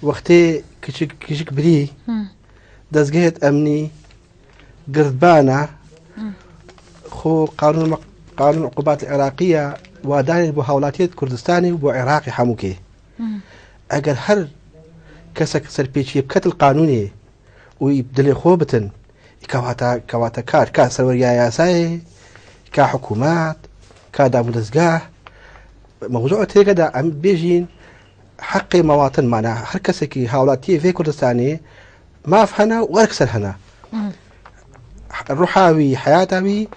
wextê kiçik, kiçik birî, Hı. dezgehêt emnî, girdbana, Hı. xwe qanûn, qanûn uqubat Iraqî ya, wa danê bo hawlatiyê Kurdistanê û bo Iraqê hemûkê. Hı. Eger her kesek serpêçiyê biket li qanûnê, û wî bi dilê xwe bitin. Kewata, kewata kar, ka serweriya yasayê, ka hikûmet, ka damûdezgah. Mewzû têke de em bêjîn heqê mewatin, mana her kesekî hawlatiyê vê Kurdistanê maf hene û erk ser hene. Hı. Ruha wî, heyata wî,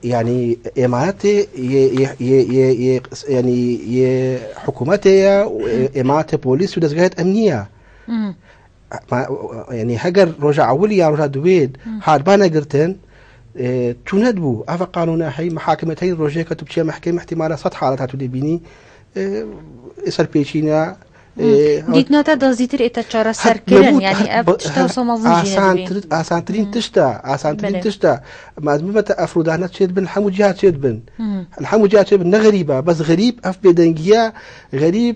yanî êmanetê yê, yê, yê, yê, yê, yanî yê hikûmetê ye û ê-, êmanetê polîs û dezgehê emnî ye. Hı. Ma, yanî heger roja ewilî ya roja duwê Hı. hat bane girtin, e, çûne dibû. Eva qanûne hey, mihakeme hey, rojê ke tu biçiye mehkeme, ihtimale sed halet tu dê bînî, e, e, serpêçîne, Hı. Ee, Dîtina te da zîtir ê te çareser kirin, yani ev tişta wisa mezin jî nedibî. Asantir-, asantirîn tişta, asantirîn tişta. Ma ez bime te ev rûdahne çê dibin, hemû ciha çê dibin. Hı. Li hemû ciha çê dibin, ne xerîb e, bes xerîb, ev bêdengiya xerîb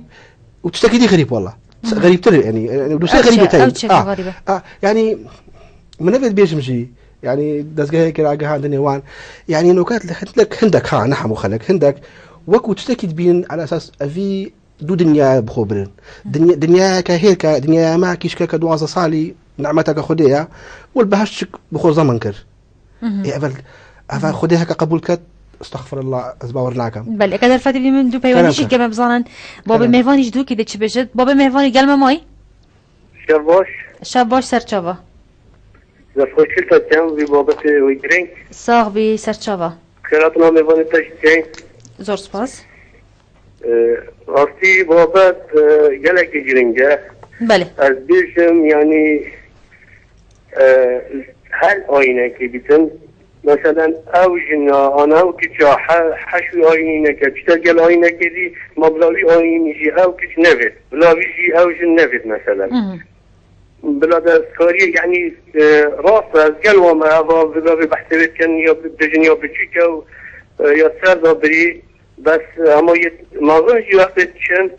û tiştekî dî xerîb wala. Hı. Xerîbtir, yani, yani, dûsê xerîbê te. Ew çi, ew çi xerîb e? Ah, ah, yani, min nebêt bêjim jî, yani, dezgehê kiragihandinê wan, yani, nokat li hindek, hindek, ha, ne hemû xelek, hindek, wekû tiştekî dibînin, ala esas evî du dinyaya bi xwe birin. Dinya-, dinyayeke hêrke, dinyaya me kîşkeke duwazdeh salî, nimeteke Xwedê ye, û li behişt çik bi xwe zemin kir. Mhm. Ê, evel, eva Xwedê heke qebûl ket, estexfirullah, ez bawer nakim. Belê, eke derfetê bî min du peywanî jî dike me bizanin. Babê mêvanî ji dûkî de çi bêjit? Babê mêvanî gel me may? Şev baş. Şev baş, serçava. Destxweşî te çend vî babetê wî girîng. Sax bî, serçava. Xêratina mêvanê te jî çend. Zor spas. E, rastî babet, e, gelekî girîng e. Belê. Ez bêjim, yanî, e, her ayînekê bîtin, meselen, ew jina, an ew kiça, he-, heş wî ayîneke, çi te gel ayînekê dî, ma bila wî ayînî jî ew kiç nevêt, bila wî jî ew jin nevêt, meselen. Mhm. Bila destkariyê, yanî, e, rast e, ez gel wame, eva bila vê behsê wê dikin, ya bi-, bijin ya biçûk e û, e, ya ser de birî, bes, e, hema yê mezin jî wextê diçin,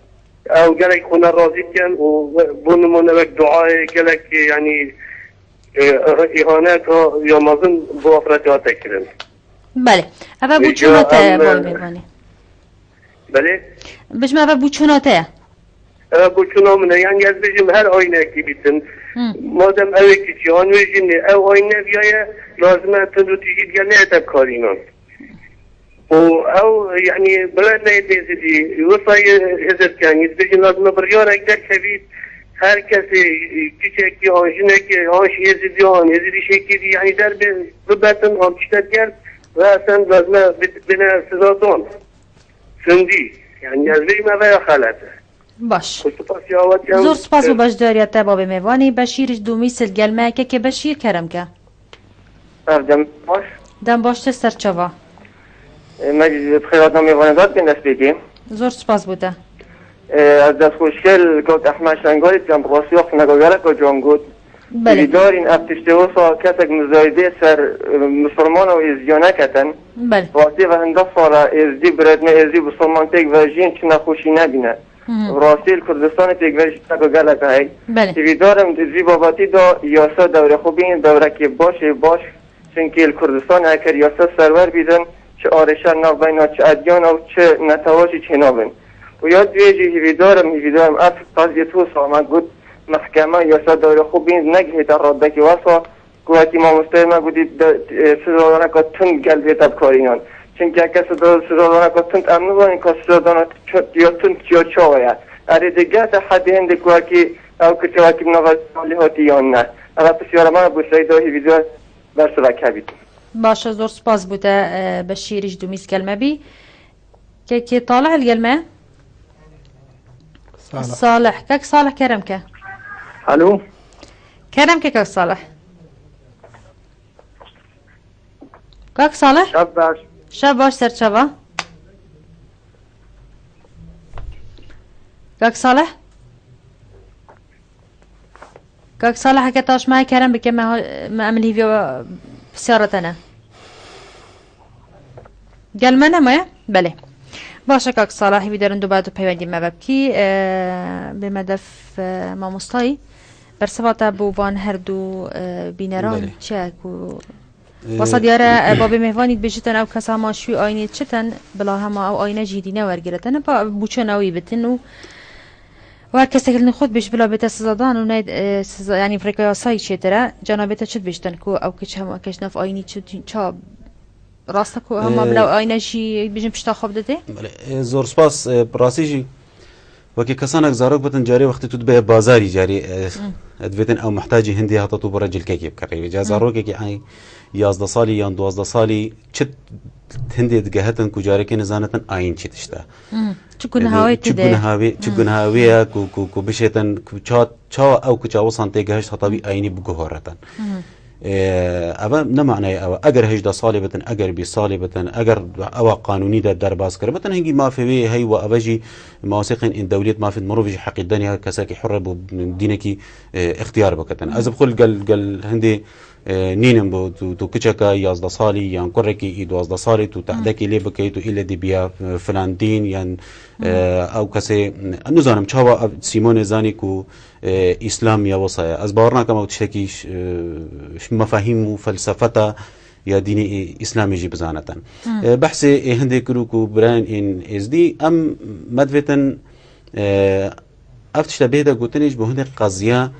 ew gelek xwe ne razî dikin û we-, bo nimûne wek duayê gelek, e, yanî, e, îhaneyeka ya mezin bo afiretê hate kirin. Belê. Eve bûçûna te ye, em, e, Babê mêvanî. Belê? Bijme eve bûçûna te ye. Eve bûçûna min e. Yanî ez bêjim her ayînekî bîtin. Hı. Madem ew ê kiçî an wê jinê ew ayîn neviyaye, lazim e tund û tîjî digel neyete karînan. Û ew, yanî, bila neyê tê zidî, wisa yê hizir dikin, yê dibêjin lazim e biryarek derkevî, her kesê, kiçekî an jinekê, an jî êzidî an êzidî şêkî dî, yanî derbê bibetin, an tiştek gel, ve esen lazim e bit-, bine siza don. Tundî. Yanî ez bêjim eve ya xelet e. Baş. Xwe spas ya we dikim. Zor spas bo beşdariya te, babê mêvanî. Beşîr ji Dûmîs li gel me. Kekê Beşîr, kerem ke. Ev dem baş. Dem baş, te serçava. E, me jî bi xêratina mêvanê de dikin dest pê kê. Zor spas bo te. E, ez destxweşkê li Kawt Ehmed Şengalî dikim, bi rastî wexteke gelek can got. Belê. Hêvîdarîn ev tiştê wisa kesek muzayidê ser, e, misilmana û êzidiya neketin. Belê. Rastî ve hindek sal e êzidî bi redmê êzidî û misilman têk vejîn, çi nexweşî nebîne. Hı hı. Rastî li Kurdistanê pêkvejîneke gelek heye. Belê. Hêvîdar im di vî babatî de yasa dewrê xwe bînin dewrekê baş ê baş. Çunkî li Kurdistanê eger yasa serwer bîtin, çi arêşa navbeyna çi edyan û çi netewa jî çênabin. Û ya duyê jî hêvîdar im, hêvîdar im ev qeziyê tu wisa me got, mehkeme yasa dewrê xwe bînin negihête radekê wesa, ku wekî mamosteyê me gotî, de, e, sizadaneka tund gel bête bikarînan. Çimkî heke siza-, sizadaneka tund em nizanin ka sizadana tu-, ya tund ya çawa ye. Erê digihete hedê hindê ku wekî ew kiçe wekî bi nava lê hatî yan ne. Ev pisyara me bû, seyda hîvî de bersivek hebît. Baş e, zor spas bo te, e, Beşîr ji Dûmîs gel me bî. Kekê Talih li gel me? Salih. Salih. Kek Salih, kerem ke. Alo. Kerem ke, kek Salih. Kek Salih? Şev baş. Şev baş, serçava. Kek Salih? Kak Salih, heke taş me kerem bike, me, me em li hîviya pisyara te ne. Gel me ne maye? Belê. Baş e kak Salih, hîvî derin du ber du peywendî me vebkî. E, bê me def, e, mamostayî. Bersiva te bo van her du, e, bîneran çi ye ku Ee, Wasa diyar e, e, babê mêvanî dibêjiten ew kesa ma şû aynî çiten, bila hema ew ayne jî dîne wergireten, pa bûçe newî bitin û û her kesek li xwe dibêj bila bête sizadan û ney, e, siza, yanî rêka yasayî çêtir e, cana bête çi dibêjtin ku ew kiç hema keş nav aynî çi ça rast e ku hema bila Ee, ayne jî bijin pişta xwe biditê? Belê, e, zor spas, e, bi rastî jî Wekî kesanek zarok bitin, carê wextê tu dibe bazarî, carê, e, Hmm. e, divêtin ew muhtacî hindê hata tu bira cilkekê bikirî. Ca Hmm. zarokekî ay yazdeh salî yan duwazdeh salî çi hindê digehetin ku carekê nizanitin ayîn çi tişt e. Hmm. Çi guneha wê tê de? Çi guneha wê, çi Hmm. guneha wê ye ku, ku, ku bişêtin, ku ça-, çawa ew ku çawisan têgehişt heta wî ayînî biguhoretin. Hmm. Ev ne manayê ew e. Eger hejdeh salê bitin, eger bîst salê bitin, eger ewa qanûnî de derbas kir bitin, hingî mafê wê heye û ev jî mawasîqên ên dewlêt mafên mirovî jî heqî denê ya kesekî hur e bo dînekî, e, ixtiyar bikitin. Ez bi xwe li gel, gel hindê, e, nînim bo tu, tu kiçeka yazdeh salî yan kurekî ê duwazdeh salê tu tehdekê lê bikey, tu île dê biya, e, filan dîn yan, e, ew kesê, nizanim çawa ev Sîmonê zanî ku e, Îslam ya wisa ye. Ez bawer nakim ew tiştekî ş-, e, ş-, mefahîm û felsefeta ya dînê Î-, Îslamê jî bizanetin. E, behsê ê hindê kir û ku birayên ên êzdî, em me divêtin, e, ev tişte bihête gotinê ji bo hindê qeziya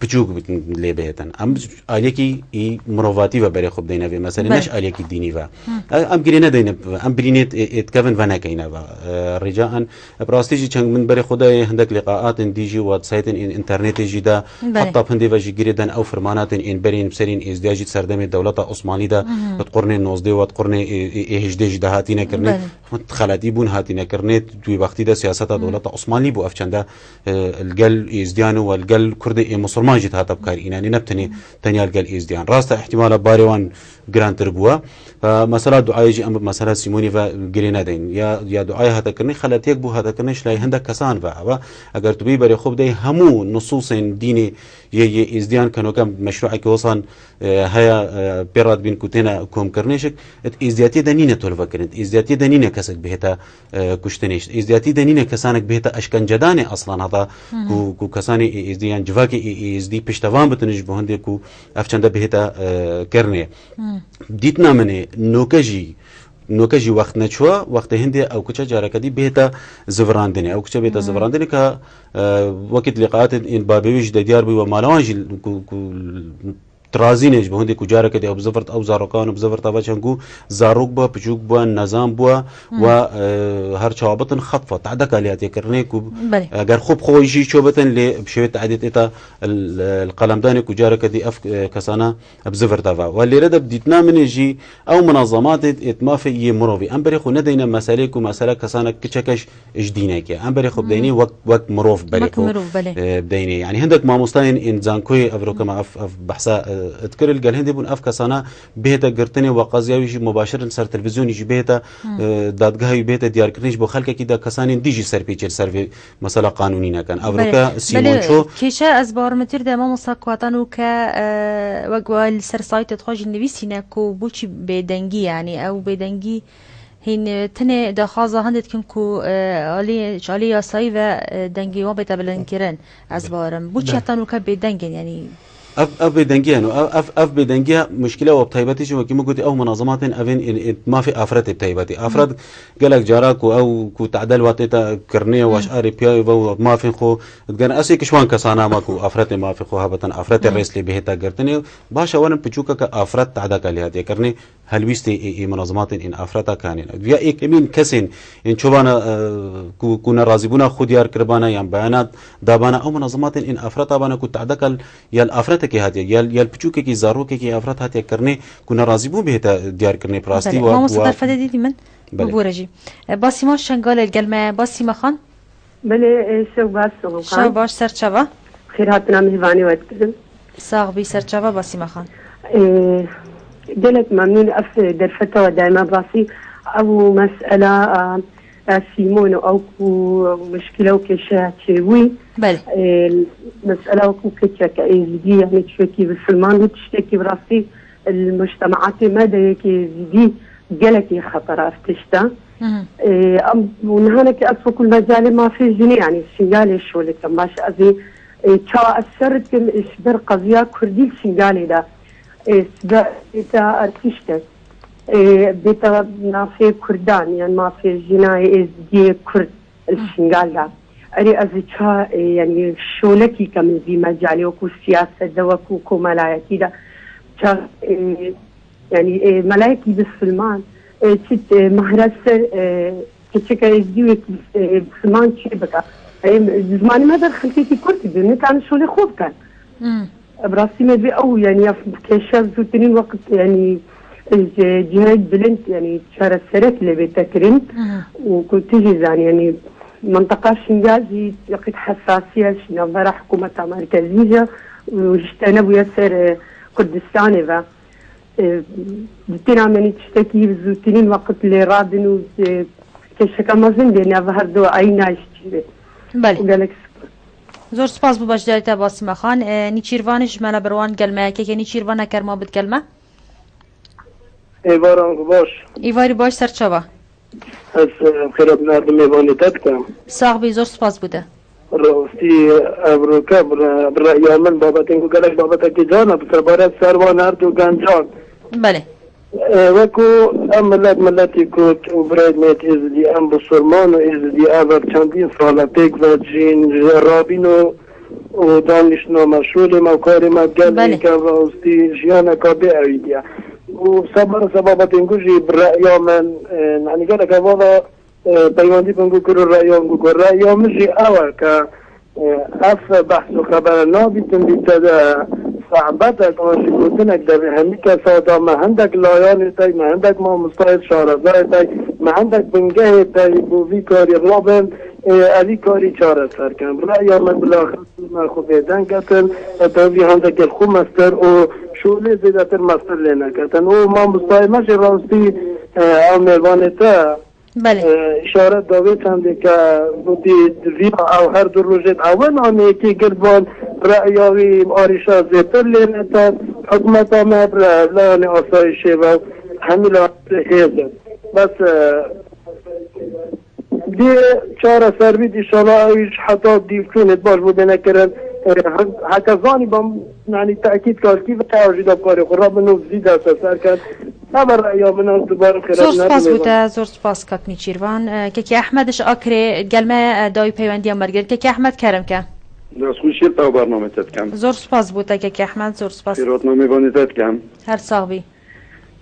piçûk bi-, lê bihêtin. Em aliyekî ê mirovatî ve berê xwe bideyne vê meselê, ne ji aliyekî dînî ve. E, em girê nedeyne, em birînê ê, ê dikevin venekeyne ve. E, rica en, bi rastî jî çend min berê xwe dayê hindek lîqaatên dî jî, websaytên ên înternetê jî de, heta hindê ve jî girê den ew firmanatên ên berên bi serên êzdiya jî di serdemê dewleta Osmanlî de, di qurnê nozdê û di qurnê ê, ê, ê hejdê jî de hatîne kirinê. Xeletî bûn hatîne kirinê, di wî wextî de siyaseta dewleta Osmanlî bû ev çende, e, li gel êzdiyan û li gel kurdê ê misilman jî dihate bi kar înanê, ne bi tenê tenya li gel êzdiyan. Rast e, îhtimala barê wan girantir bûye. E, mesela duayê jî em bi mesela Sîmonî ve girê nedeyn. Ya, ya duayê hate kirinê xeletiyek bû hate kirinê ji layê hindek kesan ve. Ev e, eger tu bî berê xwe bideyî hemû nusûsên dînê yê, yê êzdiyan kenoke meşrûekê wisan, e, heye, e, pê re dibîn ku têne komkirinê jî, di êzdiyatiyê de nîne tolvekirin, di êzdiyatiyê de nîne kesek bihête, e, kuştinê. Êzdiyatî de nîne kesanek bihête eşkencedanê aslan heta ku, ku kesanê ê êzdî yan civakê ê êzdî piştevan bitin ji bo hindê ku ev çende bihête, e, kirinê. Dîtina min ê, noke jî, noke jî wext neçûye, wextê hindê ew kuçe careke dî bihête zivirandinê. Ew kuçe bihête zivirandinê ka, e, wekî di lîqaatên ên babê wî jî de diyar bû we mala wan jî ku, ku Tirazî ne ji bo hindê ku careke dî ew bi zivirt, ew zarokan û bi zivirt ava çend ku zarok bû, piçûk bû, nezan bû, we, e, her çawa bitin xetfa, tehdeka lê hatiye kirinê ku eger xwe bi xwe jî ço bitin lê bi şêwê tehdît êta li, li qelemdanê ku careke dî ev, e, kesana bi zivirt ava. We lêre de bi dîtina min ê jî ew munazematê ê di mafê yê mirovî. Em berê xwe nedeyne meselê ku mesela kesanek kiçeke ji ji dînekê. Em berê xwe bideyne wek, wek mirov berê Wek xwe, mirov, belê. e, bideyne. Yani hindek mamostayên ên zankoyê ev rokema ev, ev behsa, e, dikir, li gel hindê bûn ev kesana bihête girtinê we qeziya wî jî mubaşir li ser televîzyonî jî bihête, e, dadgeha wî bihête diyarkirinê ji bo xelkekî de kesanên dî jî serpêçê li ser vê mesela qanûnî nekin. Ev Belê, roke Sîmon belê, Ço. Kêşe ez bawer me tîr de mamosta Kuatan û ke, e, wek we li ser saytê xwe jî nivîsîne ku boçî bêdengî, yani ew bêdengî Hîn, e, tenê daxwaza hindê dikin ku, e, alî, ji alî yasayî ve, e, dengê wan bête bilindkirin, ez bawerim. Bo çi heta nûke bêdeng in, yanî? Ev, ev bêdengî ye, no, ev, ev, ev bêdengî ye, muşkîla we bi taybetî jî wekî min gotî, ew munazematên evên ên, ên mafê afretê bi taybetî. Afret gelek cara ku ew, ku tedel watê te kirinê, waş arê piyayê ve û mafên xwe digerin. Ez êk ji wan kesana me ku afretê mafê xwe hebitin, afretê rêz lê bihête girtinê. Baş e, werin piçûkeke afret tedeka lê hatiye kirinê. Helwîstê ê, ê munazematên ên afreta kanê ne. Ya êkemîn kesên ên çobana, e, ku, ku nerazîbûna xwe diyar kiribana yan beyanat dabana, ew munazematên ên afreta bana ku tedeka ya li afretekê hatiye, ya, ya li piçûkekî, zarokekî afret hatiye kirinê ku nerazîbûn bihête diyar kirinê bi rastî Belê. wa, Mamoste wa Derfedê dîdî min. Belê. Bibûre jî. E, Basîma Şengalê li gel me. Basîma Xan. Belê, e, şev baş, Şev baş, ser çava. Xêr hatina mêvanê we dikirim. Sax bî, ser çava Basîma Xan. E, gelek memnûn, ev derfeta we daîma basî. Ew mesela, e, e, Sîmon û ew ku muşkile û kêşeya çêbûyî. Belê. E, mesela ku keçeke êzidî, yani çiyekî bisilman bû, tiştekî bi rastî li mujtemaatê me de yekê êzidî gelekî xeter ev tişt e. Hı hı. Ê, em, û nihanekî ez wekû mecalê mafê jinê, yanî Şingalê şolê kim baş ez ê, ê, çawa ez şer dikim, ê, ji ber qeziya Kurdî li Şingalê de, ê, sibe bêta tiştek, ê, bêta nafê Kurdan, yan mafê jinayê Êzidiyê Kurd li Hı. Şingal de. Erê ez ê ça, ê, yanî şolekî kem li vî mecalê wekû siyaset de, wekû komelayetî de, ça, ê, Yanî, e, melayekî bisilman, e, çi, e, mahre ser, e, keçika êzdî wekî, e, bisilman çê bika. E, zimanê me der xelkekî Kurd dibin, nikarin şolê xwe bikin. Hmm. E, bi rastî me dibê ew, yanî, ya kêşe zûtirîn wext, yanî, e, ji cihayek bilind, yanî, çareserek lê bête kirin. Hmm. Û ku tu jî zanî, yanî, minteqa Şingal jî yeqît hesasî ye, ji navbera hikûmeta merkezî jî, û ji te nebûye ser, e, Kurdistanê ve. E, Di têna me nî tiştekî bi zûtirîn weqt lê radin û, e, keşeke mezin bê nava her du ayîna ji çî be. Belê. Û gelek spas. Zor spas bo beşdarî te Basîme Xan. E, Nîçîrvanê ji me re bi wan gel me. Kekê Nîçîrvan eker ma bit gel me. Êvaran ku baş. Êvarî baş ser çava. Ez, e, xêra bi nerdimê vanê te dikim. Sax bî, zor spas bo te. Rastî, evroke bi re-, bi reya min babetên ku gelek babetekî cana bi sebaret ser wan her du gencan. Belê. E, weko em millet, milletî Kurd û birayên me êzidî, em bisurman û êzidî ev, ev çendîn sal e pêk ve dijîn, ji rabîn û û danişna me, şolê me û karê me gelek Belê. Ev rastî jiyaneka bê ewîdiye. Û seber sebabetên ku jî bi reya min, e, yanî gelek hevala, e, peywendî bin ku kir û reya min ku kir. Reya min jî ew e ke, e, ev behs û xebere nabîtin bîte de sebetek an jî gotinek de vê hemî kesa de me hindek layanê tey, me hindek mamostayê şarezayê tey, me hindek bingehê tey bo vî karî rabin, e, evî karî çareser kin. Reya min bila Me xwe bêdeng ketin, e, tevlî hendekê xwe mestir û şolê zêdetir mestir lê neketin. Û mamostayê me jî rastî, e, ew mêvanê te, Belê. e, îşaret da wê çendê ke gotî, vî ew her du rojê ew nameyekê girt van, reya wî arîşa zêtir lê netin. Hikûmeta me bi layanê asayîşê ve hemî layanê hêz in. Bes, e, Dê çareser bît, înşallah ew jî heta dîvçûnê baş bû bêne kirin. E, he-, heke zanî bam, yanî tekîd kalkî ve ew jî de karê xwe rabin û zî desteser ken. Ev e reya min, ez dubarim xêra Zor spas bo te, zor spas kak Nîçîrvan. E, Kekê Ehmed ji Akrê gel me, e, dawî peywendiya me re girt. Kekê Ehmed kerem ke. Destxweşî te û bernamê te dikem. Zor spas bo te Kekê Ehmed, zor spas. Xêrotnamê vanê te dikem. Her sax bî.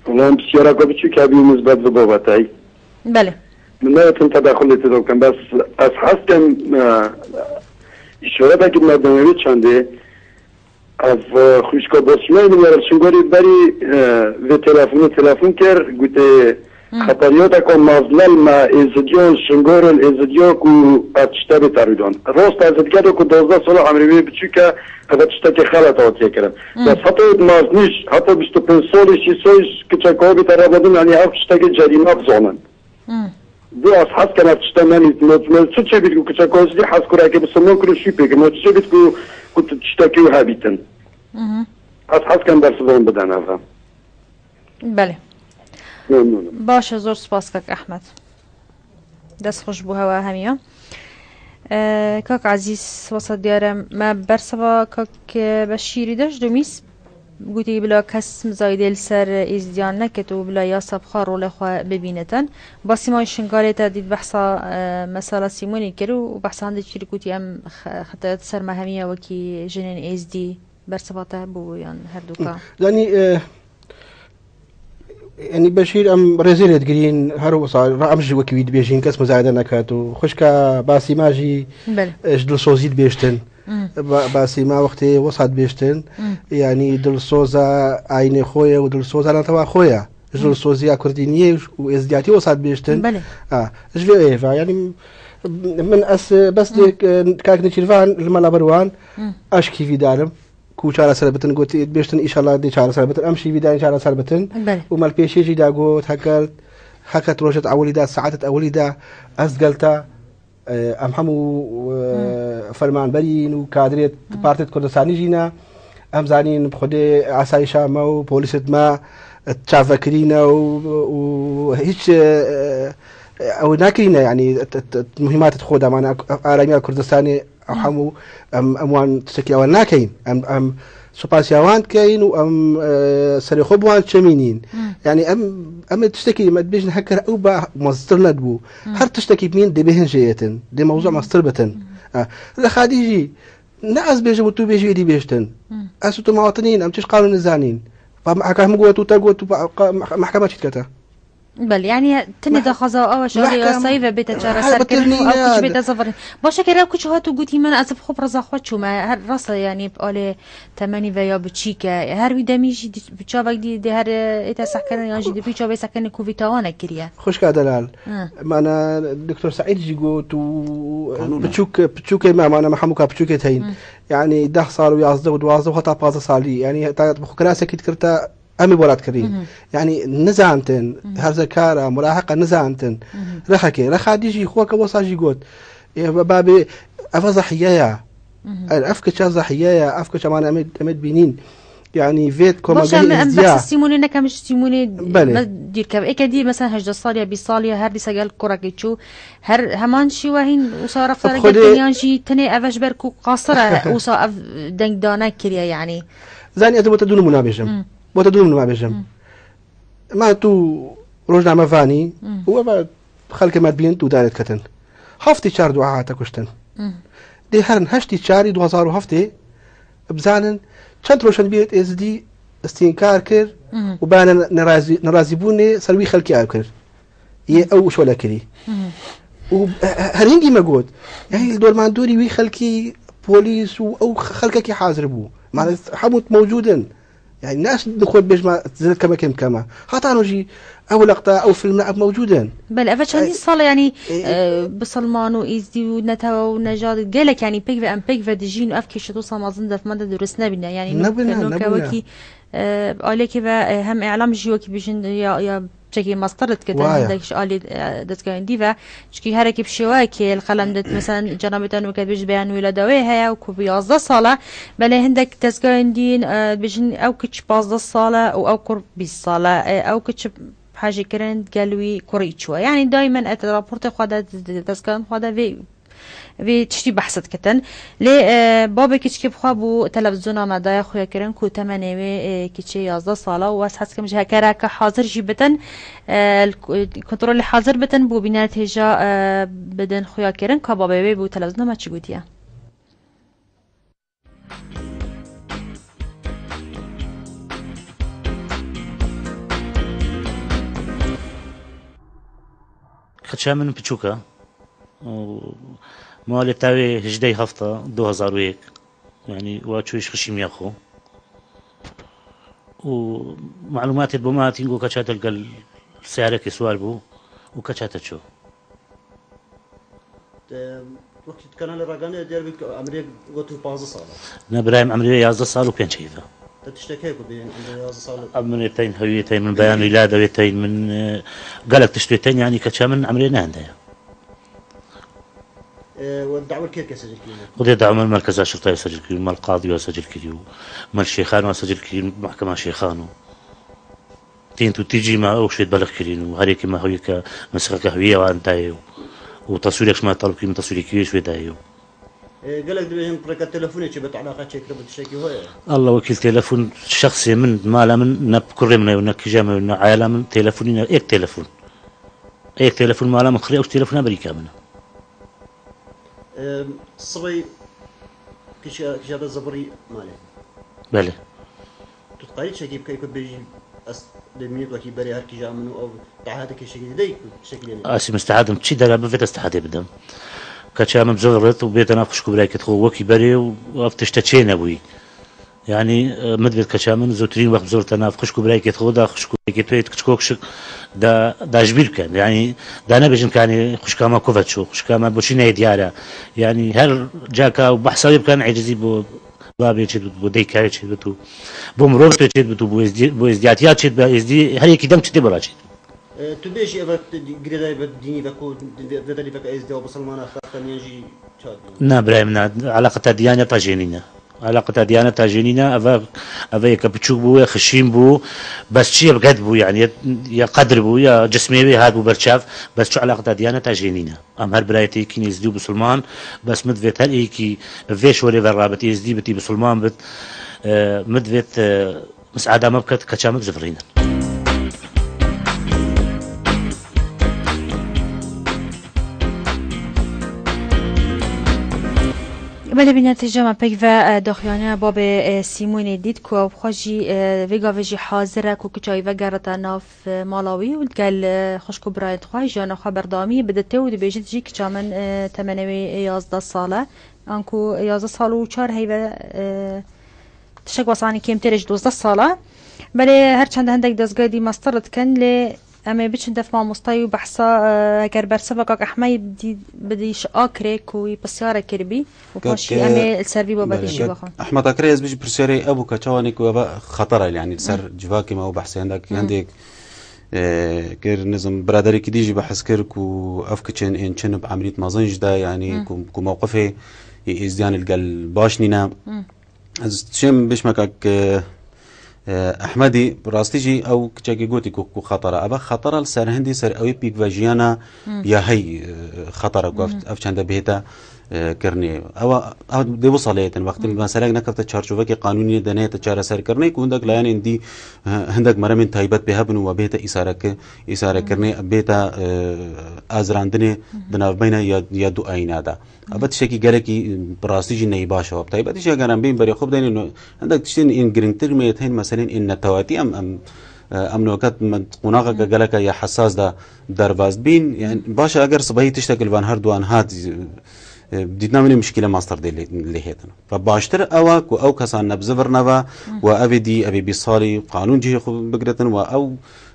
Ulan pisyaraka biçûk hebî nisbet bi babetey. Belê. Min newetin tedexulê tê de bikim, bes ez hez dikim, e, îşaretekî me demê wê çendê, ev, e, xwişka Basîmeyê min ya li Şingalê berî, e, vê telefonê telefon kir, gotê, Hmm. xeteriyateka mezin e li me êzidiyan Şingalê, li êzidiya ku ev tişte bê terûdan. Rast e, êzidî gelo ku dozdeh sala emrê wê biçûk e, ev tiştekê xelet hatiye kirin. Hmm. Bes heta wê mezinî jî, heta bîst û pênc salî, şî salî kiçeka wê bête revandin, yanî ev tiştekê cerîme bizanin. Hmm. Dê ez hez kem ev tişte nemît, me, me çi çêbît ku kiçeka êzidî hez kurekê bisilman kir û şî pê kir. Me çi çêbît ku, ku tu tiştekî wî hebîtin. Mhm. Ez hez kem bersivan bidin ev. Belê. Memnûn im. Baş e, zor spas kak Ehmed. Dest xweş bo hewa hemiya. E, kak Ezîz, wesa diyar e, me bersiva kak Beşîrî de ji domîs gotî bila kes mizayîdê li ser êzdiyan neket û bila yasa bi xwe rolê xwe bibînitin. Basîma Şingalê te dît behsa, e, mesela Sîmonî kir û behsa hindê çî gotî em xe-, xetayat ser me hemiya wekî jinên êzdî bersiva te bû yan her du ka? Zanî, e, yanî Beşîr em rêzê lê digirîn, her wisa em jî wekî wî dibêjin, kes muzayede neket û xwişka Basîma jî, Belê. e, ji dilsozî dibêjtin. Hmm. Ba-, Basîma wextê wisa dibêjtin, Hmm. yanî dilsoza ayînê xwe ye û dilsoza netewa xwe ye. Ji Hmm. dilsoziya kurdî niyê û êzdiyatî wisa dibêjtin. Belê. Ha, ji vê êva, yanî min ez, e, bes Hmm. lê, e, kak Nêçîrvan li me la ber wan, Hmm. aşkî vî darim. Ku çareser bitin, got, bêştin, înşallah dê çareser bitin. Em şî vî dayên çareser bitin. Belê. Û me li pêşî jî da got, heket, heket rojêt ewilî da, saetet ewilî da, ez gel te, e, em hemû, e, Hmm. fermanberîn û kadrê Hmm. Partiyê Kurdistanî jî ne. Em zanîn bi Xwedê asayişa me û polîsêt me, e, çavekirî ne û, û hîç, e, e, ew nakirîne, yanî, t-, t-, t-, muhîmatêt xwe damane, aramiya Kurdistanê. Ew Hmm. hemû em, em wan tiştekî ewan nakeyin. Em, em supasiya wan dikeyin û em, e, serê xwe bi wan çemînîn. Hmm. Yanî em, em ê tiştekî me dibêjin heker ew ba meztir nedibû. Hmm. Her tiştekî bimîn dê bêhin jêyetin. Dê mewzû Hmm. meztir bitin. Hmm. E, li xadî jî ne ez bêjim û tu bêjî êdî bêjtin. Hmm. Ez û tu mawatî nîn, em çiş qanûn nizanîn. Ba mehkeme got û te got û ba, qa-, meh-, mehkeme çî dikete? Belê, yanî tenê daxwaza ew e ji alî yasayî ve bête çareserkirin û ew kuç bête zivirin. Baş e, kere ew kuç hat û gotî min, ez bi xwe bi reza xwe çûme. Her rast e, yanî bi alê temenî ve ya biçîk e. Her wî demî jî di-, bi çavek dî dê her, e, ête sehkirin yan jî di pî çavê sehkirinê kovî tawanek kiriye. Xwişka delal. Hi. Mana Doktor Seîd jî got û, e, piçûk, piçûkê me, mana me hemûka piçûkê teyîn. Hi. Yanî deh sal û yazdeh û duwazdeh û heta pazdeh salî. Yanî heta bi xwe kirasekî dikir te em ê welat kirî. Hi hi. Yanî nizantin, hi hi, herzekara, muraheqa nizantin. Hi hi. Rexekê, rexa dî jî xwe ke wesa jî got. Ê, ve babê, eva zahiye ya. Hi hi. Ev kiça zahiye ya, ev kiça mana em ê, em ê dibînîn. Yanî vêt koma Baş e, em, em behsa Sîmonê nekem, ji Sîmonê me dîr keve. Êke dî mesela hejdeh sal ya, bîst sal ya, her dîsa gel kurekê çû. Her heman şîwe hîn wisa reftar gel têniyan jî tenê ev e ji ber ku qasir e, wisa ev dengdane kiriye yanî. Zanî ez ê bo te du nimûna bêjim. Hmm. Bo te du nimûna bêjim. Hmm. Ma tu rojname vanî, hmm, û eva xelkê me dibîn tu darê diketin. Heftê çar dua hate kuştin. Hmm. Dê herin heştê çarî du hezar û heftê bizanin çend roşenbîrê êzidî îstînkar kir, hmm, û bane nerazî-, nerazîbûnê ser wî xelkê ew kir. Yê ew şole kirî. Hi hi. Û, e, e, her hingî me got. Yanî li dormandorî wî xelkî polîs û ew xelkekî hazir bû. Maalesef hemû mewcûd in. Yanî ne ez li xwe dibêjim, ziret kemekê min keme. Heta no jî ew leqta, ew filmne ev mewcûd in. Belê, ev çendîn sal e, yanî, e, e, bisilman û êzdî û netewe û nejad gelek, yanî pêk ve em pêk ve dijîn û ev kêşe dosa mezin di hev me de durist nebîne. Yanî nebîne, no ke nebîne. Wekî, e, aliyekê ve, e, hem îlam jî wekî bijin ya, ya Çekî master dikete, waye, hindek ji alî, e, dezgehên dî ve. Çikî herekî bi şêweyekê li qelem dit, mesela cenabê te nûke dibêjî beyan wî le dawê heye û ku bi yazdeh sal e. Belê hindek dezgehên dîn, e, dibêjin ew kiç pazdeh sal e û ew kur bîst sal e. E, ew kiç hejî kirin gel wî kurî çûye. Yanî daymen et raportê xwe de, di, di, dezgehên xwe de vê vê tiştî behs dikitin. Lê, e, babê kiçikê bi xwe bû televîzyona me daye xuya kirin ku temenê wê, e, kiçê yazdeh sal e û ez hez dikim ji hekereke hazir jî bitin, e, li ku-, kontrolê hazir bitin, bo bîner têja, e, bidin xuya kirin ka babê wê bû televîzyona me çi gotiye. Xeça min piçûk e. Û malê tevê hejdeh hefta du hezar û yek. Yanî wa çûyî ji xişîmiya xwe. Û malûmatê bo me hatîn ku keça te li gel seyarekê siwar bû û keça te çû. Te wekî di kanalê ragihandinê diyar bû ku emrê gotin pazdeh sal e. Ne birayê min, emrê wê yazdeh sal û pênc heyv e. Te tiştek heye ku bêjin emrê yazdeh sal e? Emrê teyn, hewiyê teyn, min beyan wîlade wê teyn, min, e, gelek tişt wê teyn, yanî keça min emrê ne hende ye. E, we dawir kê kê secil kirîne? Xwedê dawir min merkeza şurtayê secil kirî, mal qadî we secil kirî û mal şêxan we secil kirî, mahkema şêxan û. Tînt û tîcî me ew şêt beliq kirîn û herêkî me hewî ke min sixeke hewî ewan dayê û, û teswîrek ji me talib kirîn, min teswîrê kî wê ji wê dayê û. E, gelek dibêjin rêka telefonê çi be, te eleqa çêkiribû, tiştekî heye? Allah wekîl telefon şexsê min, mala min, ne kurê min e, ne kîja min, ne ayala min, telefonî ne, êk telefon. Êk telefon mala min xirê, ew telefona berîka min e. Em, sibê kişa, kişa te zivirî malê. Belê. Tu dikarî çekî bikey ku bêjî, ez dê mînît wekî berê her kîja min û ew tehadê kişekî didey ku şekilê ne? Ez mistehad im, çi dera bivêt ez tehadê bidim. Keça min bizivirit û bête nav xwişk û birayekê xwe wekî berê û ev tişte çê nebûyî. Yanî, e, min divêt keça min zûtirîn wext bizirte nav xwişk û birayekê xwe da, xwişk û birayekê tu yê kiçikok şik da, da ji bîr bikin. Yanî, da nebêjin kanê xwişka me ku ve çû, xwişka me bo çi neyê diyar e. Yanî, her caka û behsa wê bikin, ecizî bo babê çêdibit, bo dayika wê çêdibit û bo mirovê wê çêdibit û bo êzdî-, bo êzdiyatiya çêdibe, êzdî her yekî dem çi tê bo ra çêdibit. E, tu bêjî eve girêdayî ve dînî ve ku vê, vê derî veke êzdî û bisilmana xeqe yan jî çawa dî? Na, birayê min, na, eleqeta diyane ta jê nîne. Eleqeta diyane ta jê nîne, eve, eve yeke piçûk bû, ya xişîn bû, bes çi ye bi ged bû, yanî, ya, ya qedr bû, ya cismê wê hat bû ber çav, bes çi eleqeta diyane ta jê nîne. Em her birayê têkî êzdî û bisilman, bes min divêt her êkî bi vê şorê ve rabit, êzdî bitî, bisilman bit, e, min divêt, e, Misada me biket, keça me bizivirînin. Belê bîne têja me pêk ve, e, daxuyaniya babê, e, Sîmonê dît ku ew xwe jî, e, vê gavê jî hazir e ku kiça wî vegerite nav, e, mala wî û digel, e, xwişk û birayên xwe jiyana xwe berdewamî bidite û dibêjit jî kiça min, e, temenê wê yazdeh sal e. Anku yazdeh sal û çar heyve, e, tiştek wesa, anî kêmtir e ji duwazdeh sal e. Belê her çend hindek dezgehê dî mestir dikin, lê em ê biçin def mamostayî û behsa, e, eger bersiva kak Ehmedî bidî ji Akrê ku wî pisyarek kiribî û Kak, paşî em ê, e, li ser vî babetî belê, jî kak bixwin. Ehmed Akrê, ez bijî pisyarê ew bû ka çawa ne ku eva xeter e, yanî li ser Hmm. civakê me û behsê hindak Hmm. hindek, e, kir, nizim, biraderekî dî jî behs kir ku ev kiçên ên çin bi emrît mezin jî de, yanî Hmm. ku, ku mewqifê ê êzdiyan li gel baş nîne. Hmm. Ez şêm bişmeka ke, e, Ehmedî, rastî jî ew kiçekî gotî ku, ku xetara. Eva xetara li ser hindî ser ew ê pîkvejiyana Hmm. ya hey, e, xetara ku ev, Hmm. ev çende bihête, e, kirinê. Ewa, ew dê wisa lê yetin. Wextê Hmm. meselek nekefte çarçovekê qanûnî de neyete çareserkirinê ku hindek layanên dî, e, hindek meremên taybet pê hebin û we bihête îsareke-, îsarekirinê, Hmm. bihête, e, azirandinê Hmm. di navbeyna ya, ya du ayîna de. Eva tiştekî gelekî, bi rastî jî neyî baş e. Bi taybetî jî eger em bên berê xwe bideynin, hindek tiştên ên girîngtir me yê tên meselên ên netewatî em, em, em noket me qonaxeke geleke ya hesas de derbas dibîn. Yani baş e eger sibehî tiştek li van her duwan hat, e, dîtina min ê mişkîle master dê lê, lê hêtin. Ve baştir ew e ku ew kesan ne bi zivir neve, we evê dî, evê bîst salî qanûn cihê xwe bigiritin, we ew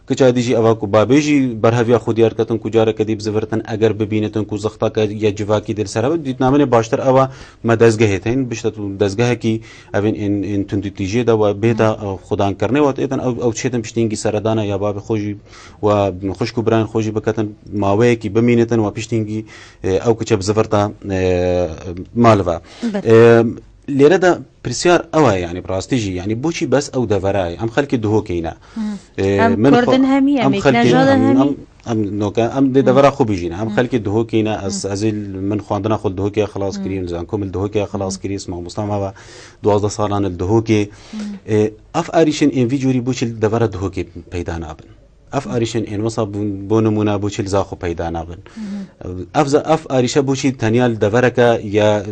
Kiça dî jî eva ku babê jî berheviya xwe diyar ketin ku careke dî bizivirtin, eger bibînitin ku zixteke ya civakî dê li ser hebe, dîtnaminê baştir ewa me dezgehê tên, bişte tu dezgehekî evên ên, ên tundîtîjiyê de we bêta, e, xudankirinê we têtin ew, ew çêtin piştîngî seredana ya babê xwe jî we xwişk û birayên xwe jî biketin, maweyekî bimînitin we piştîngî, e, ew kiçe bizivirta, e, mal ve. Belê. E, Lêre de pirsyar ew e, yanî bi rastî jî, yanî boçî bes ew devera ye? Em xelkê Duhokê ne. Hı. Ê, Em min Kurd xwe-, in hemî, em em ê xelkê, Kneja de em, hemî. em, em noke, em dê Hı. devera xwe bijîne. Em Hı. xelkê Duhokê ne. Ez, Hı. ez ê li min xwendina xwe li Duhokê xilas Hı. kirî, zankom li Duhokê xilas Hı. kirî, ez mamosta me ve duwazdeh salan li Duhokê. Hı. Ê, ev arîşên ên vî corî boçî li devera Duhokê peyda nabin? Ev arîşên ên wisa bo, bo nimûne boçî li Zaxo peyda nabin? Hı hı. Ev za-, ev arîşe boçî tenya li devereke ya, Hı.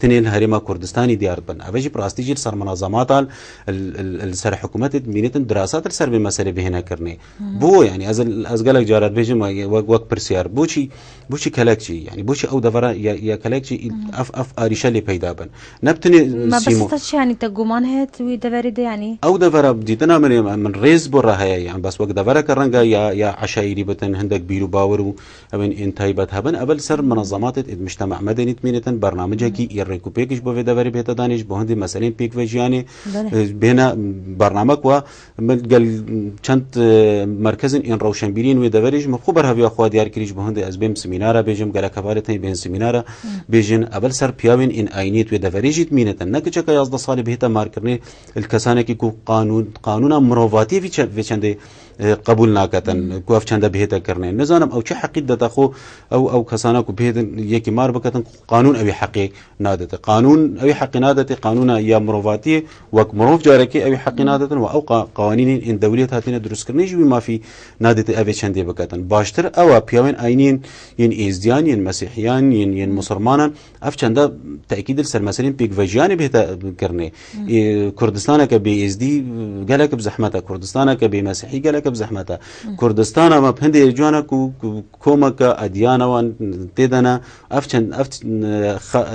tinê li Herêma Kurdistanî diyar dibin? Ev jî bi rastî jî li ser minazematan, li, li, li ser hikûmetê mînetin dirasat li ser vê meselê bihêne kirinê. Hı hı. Bo, yanî ez, ez gelek cara dibêjim, wek, wek pirsyar. Boçî, boçî Kelekçî, yanî boçî ew devera ya, ya Kelekçî Hı. ev, ev arîşe lê peyda bin? Ne bi tinê Me Sîmo. Bes te çi, yanî te guman heye tu wî deverê de, yanî? Ew devera dîtina min ê, min rêz bo re heye, yan bes wek devereke reng e ya, ya eşaîrî bitin, hindek bîr û bawer û evên ên taybet hebin. Ev li ser minezematê ê mujtema medeni dimînitin, bernamecekî ê rêk û pêk ji bo vê deverê bihête danê, ji bo hindê meselên pêkvejiyanê, Belê. e, bihêne bername ku Min gel çend, e, merkezên ên rewşenbîriyên wê deverê jî min xwe berheviya xwe diyar kirî, ji bo hindê ez bêm semînara bêjim, gelek hevalê tenê bên semînara Hmm. bêjin. Evel ser piyawên ên ayîniyê wê deverê jî dimînitin. Ne kiçeke yazdeh salî bihête markirinê li kesanekî ku qanûn, qanûna mirovatiyê vî çe-, vê çendê, e, qebûl naketin, Hmm. ku ev çende bihête kirinê. Nizanim ew çi heqî didete xwe ew, ew kesana ku bihêtin yekî mar biketin, qanûn ew ê heqê nadete. Qanûn ew ê heqê nadete, qanûna ya mirovatiyê wek mirov carekê ew ê heqê nadetin û ew qa-, qawanînên ên dewlêt hatine dirustkirinê jî wî mafî nadete evê çendê biketin. Baştir ew e piyawên eynî yên, yên êzdiyan, yên mesîhiyan, yên, yên misilmanan ev çende tekîd li ser meselên pêkvejiyanê bihête kirinê. Ê, Kurdistaneke bê êzdî gelek bi zehmet e, Kurdistaneke bê mesîhî gelek bi zehmet e. Kurdistana me bi hindê yê ciwan e ku, ku komeke ediyana wan tê de ne, ev çend, ev, e, xa-,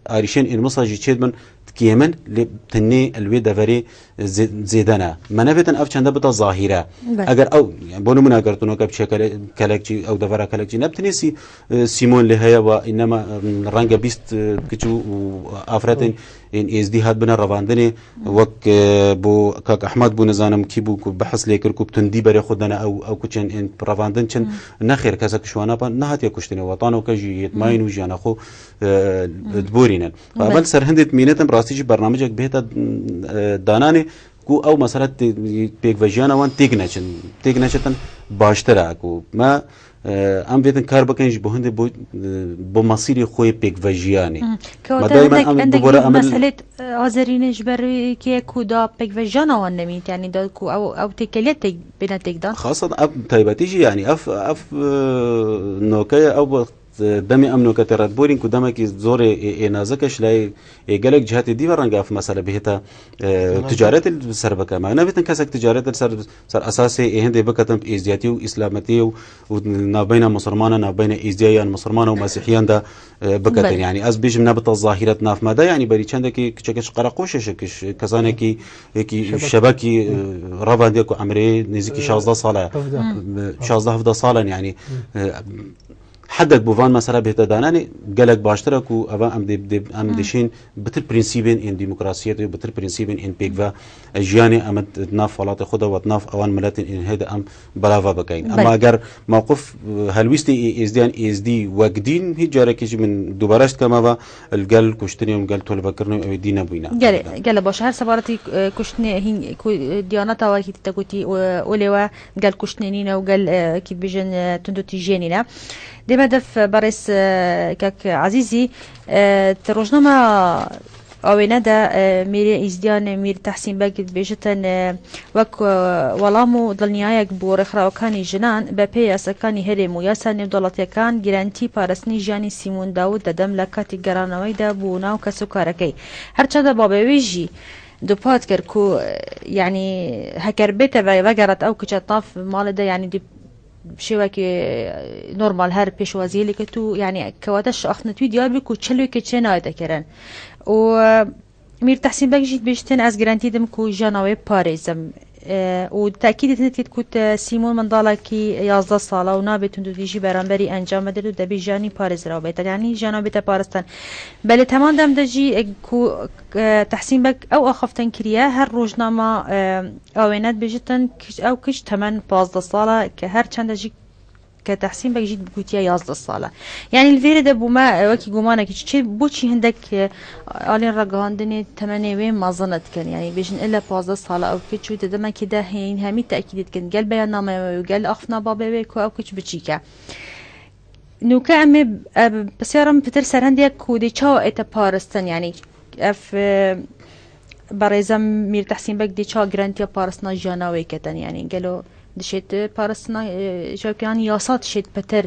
arîşên ên wisa jî çêdibin, dikêmin, lê tenê li wê deverê zê-, zêde ne. Me nevêtin ev çende bita zahîre. Belê. Eger ew, yani bo nimûne eger tu noke biçe kele-, kelekçî, ew devera kelekçî ne bi tenê sî-, e, Sîmon lê heye wa înema, em, renge bîst, e, kiç û, û afretên ên êzdî hat bine revandinê. Wek, e, bo kak Ehmed bû, nizanim kî bû ku behs lê kir ku bi tundî berê xwe dene ew, ew kuçên ên revandin çin. Nexêr, kesek ji wana pa nehatiye kuştinê. Wetanoke jî yêtmayîn û jiyana xwe, e, diborînin. Belê. Evel ser hindê dimînetin, bi rastî jî bernamecek bihête, e, dananê ku ew mesela tê-, pêkvejiyana wan têk neçin, têk neçitin baştir e ku me, e, em vêtin kar bikin ji bo hindê bo, e, bo mesîrê xwe yê pêkvejiyanê. Hı. Ke Me wate daîmen hindek, em hindek bibore vî emel meselê, e, hazirînê ji ber kê ku da pêkvejiyana wan nemît, yanî da ku ew, ew têkeliye têk, bêne têkdan. Xasan ev taybetî jî, yanî ev, ev, e, noke ye, ew demê em noke tê re diborîn ku demekî zorê ê, ê nazik e, ji layê, ê, gelek cihetê dî ve renge ev mesele bihête, e, ticaretê li ser bike. Me nebêtin kesek ticaretê li ser, ser esasê ê hindê biketin bi êzdiyetî û îslametiyê û, û navbeyna musulmana, navbeyna êzdiya yan musulmana û mesîhiyan de, e, biketin. Belê. Yani ez bêjim nebite zahîret nav me de, yani berî çendekî kiçekî ji Qereqoşê şe, kiş-, kesanekî, yekî şebek, şebekî, e, revendiye ku emrê nêzîkî, e, şazdeh sal e. Hevdeh. E, şazdeh hevdeh sal in yani. E, hedek bo van mesele bihête dananê, gelek baştir e ku eva em dê, dê, em dişên bitir prensîbên ên demokrasiyetê û bitir prensîbên ên pêkve, e, jiyanê em di nav welatê xwe de, we di nav ewan miletên ên hê de em belava bikeyn. Belê. Ema eger mewqif, e, helwîstê ê êzdiyan êzdî wek dîn, hîç carekê jî min dubare ji dikeme ve li gel kuştinê û li gel tolvekirinê ew ê dî nebûyne. Gele, gele baş. Her sebaretî, e, kuştinê hîn ku, e, diyaneta wekî te gotî, e, olê we gel kuştinê nîne û gel, e, kî dibêjin, e, tundûtîjiyê nîne. Dê me def, e, berêz, e, kek Ezîzî, e, di rojnama Awêne de, e, Mîrê Îzdiyan, Mîr Tehsîn Beg dibêjitin, e, wek, e, welam û dilniyayek bo rêxirawekanî jinan, be pê yasekanî herêm û yasa nêvdewletiyekan, girentî parastinî jiyanî Sîmon Dawûd de dem le katî geranaweyî de bû nav kesokarekey. Her çende babê wê jî dupat kir ku, e, yanî heker bête ve-, vegerat ew kiçe nav malê de, yanî dî şêwekê, e, normal her pêşwaziyê lê ket û, yanî kewate şaxnetî diyar bû ku çi lê ke çê nayête kirin. Û, e, Mîr Tehsîn Beg jî dibêjtin, ez girentî dim ku jiyana wê parêzim. E, û tekîdê din dikit ku te Sîmon mendalekî yazdeh sal e û nabê tundûtîjî beramberî encam bidin û debî jiyanî parêzra bête. Yanî jiyana bête parastin. Belê teman dem de jî, e, ku, e, Tehsîn Beg ew axaftin kiriye, her rojnama, e, Awêne dibêjitin, kiç-, ew kiç temen pazdeh sal e, ke her çende jî ke Tehsîn Beg jî gotiye yazdeh sal e. Yanî li vêrê de bo me, e, wekî gumanekî çi, çi, boçî hindek, e, alên ragihandinê temenê wê mezin dikin. Yanî bêjin ile pazdeh sal e ew kiç û di demekê de hên hemî tekîdê dikin. Gel beyannameya wê û gel axiftina babê wê ku ew kiç biçîk e. Nûke em ê, e, pisyara min pitir serhindê ye ku dê çawa ête parastin, yanî ev, e, berêza Mîr Tehsîn Beg dê çawa girantiya parastina jiyana wê ketin, yanî gelo dişêt parastina, e, ji wekî, yanî yasa dişêt pitir,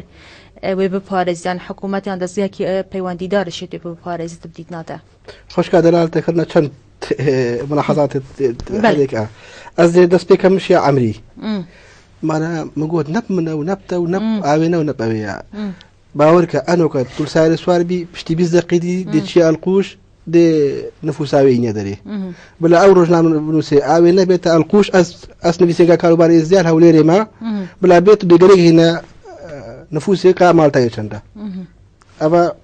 e, wê biparêz, yan hikûmet yan dezgehekî, e, peywendîdar dişêt wê biparêz di dîtina te? Xweşka delal te kirine çend, e, mulahazatê, e, Belê. Herêk e. Ez dê dest pê kem min şiya emrî. Hmm. Mana min got ne bi min e û ne bi te û ne bi Hmm. Awêne û ne bi ewê ye. Hmm. Bawer ke eno ke tu li sayarê swar bî, piştî bîst deqî dî, dê Hmm. çiya Elqûş, dê nifûsa wê înye derê. Hmm. Bila ew rojname binûsê, Awêne bête Elqûş, ez, ez nivîsênga karûbarê Êzdiya li Hewlêrê me, Hmm. bila bê tu dê gerek hîne, e, nifûsê ka mal te yê çend e. Hmm. Eva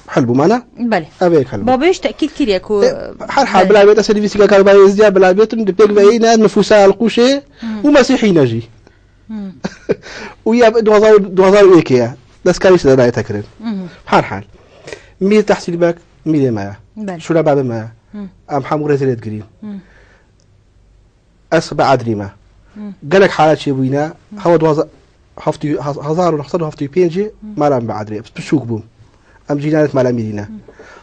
hel bû mana? Belê. Ev ê hel bû. Babê ji tekîd kiriye ku E, her hal Belê. Bila bête servîsîka karûbarê Êzdiya bila bêtin, di pêk ve yîne nifûsa Elqûşê Hmm. û Mesîhî ne jî. Hmm. Û ya du hazar, du hazar û yekê ye. Destkarî ji derayê te kirin. Hmm. Her hal. Mîr Tehsîn Beg, mîrê me ye. Belê. Şûra babê me ye. Hmm. Em hemû rêzê lê digirîn. Hmm. Ez bi Edrî me. Hmm. Gelek halet çêbûyîne. Hmm. Hewa duwazdeh, heftê, hezar û neh sed û heftê û pêncê Hmm. mala min bi Edrî. Ez piçûk bûm. Em cîranê mala mîrî ne. Hmm.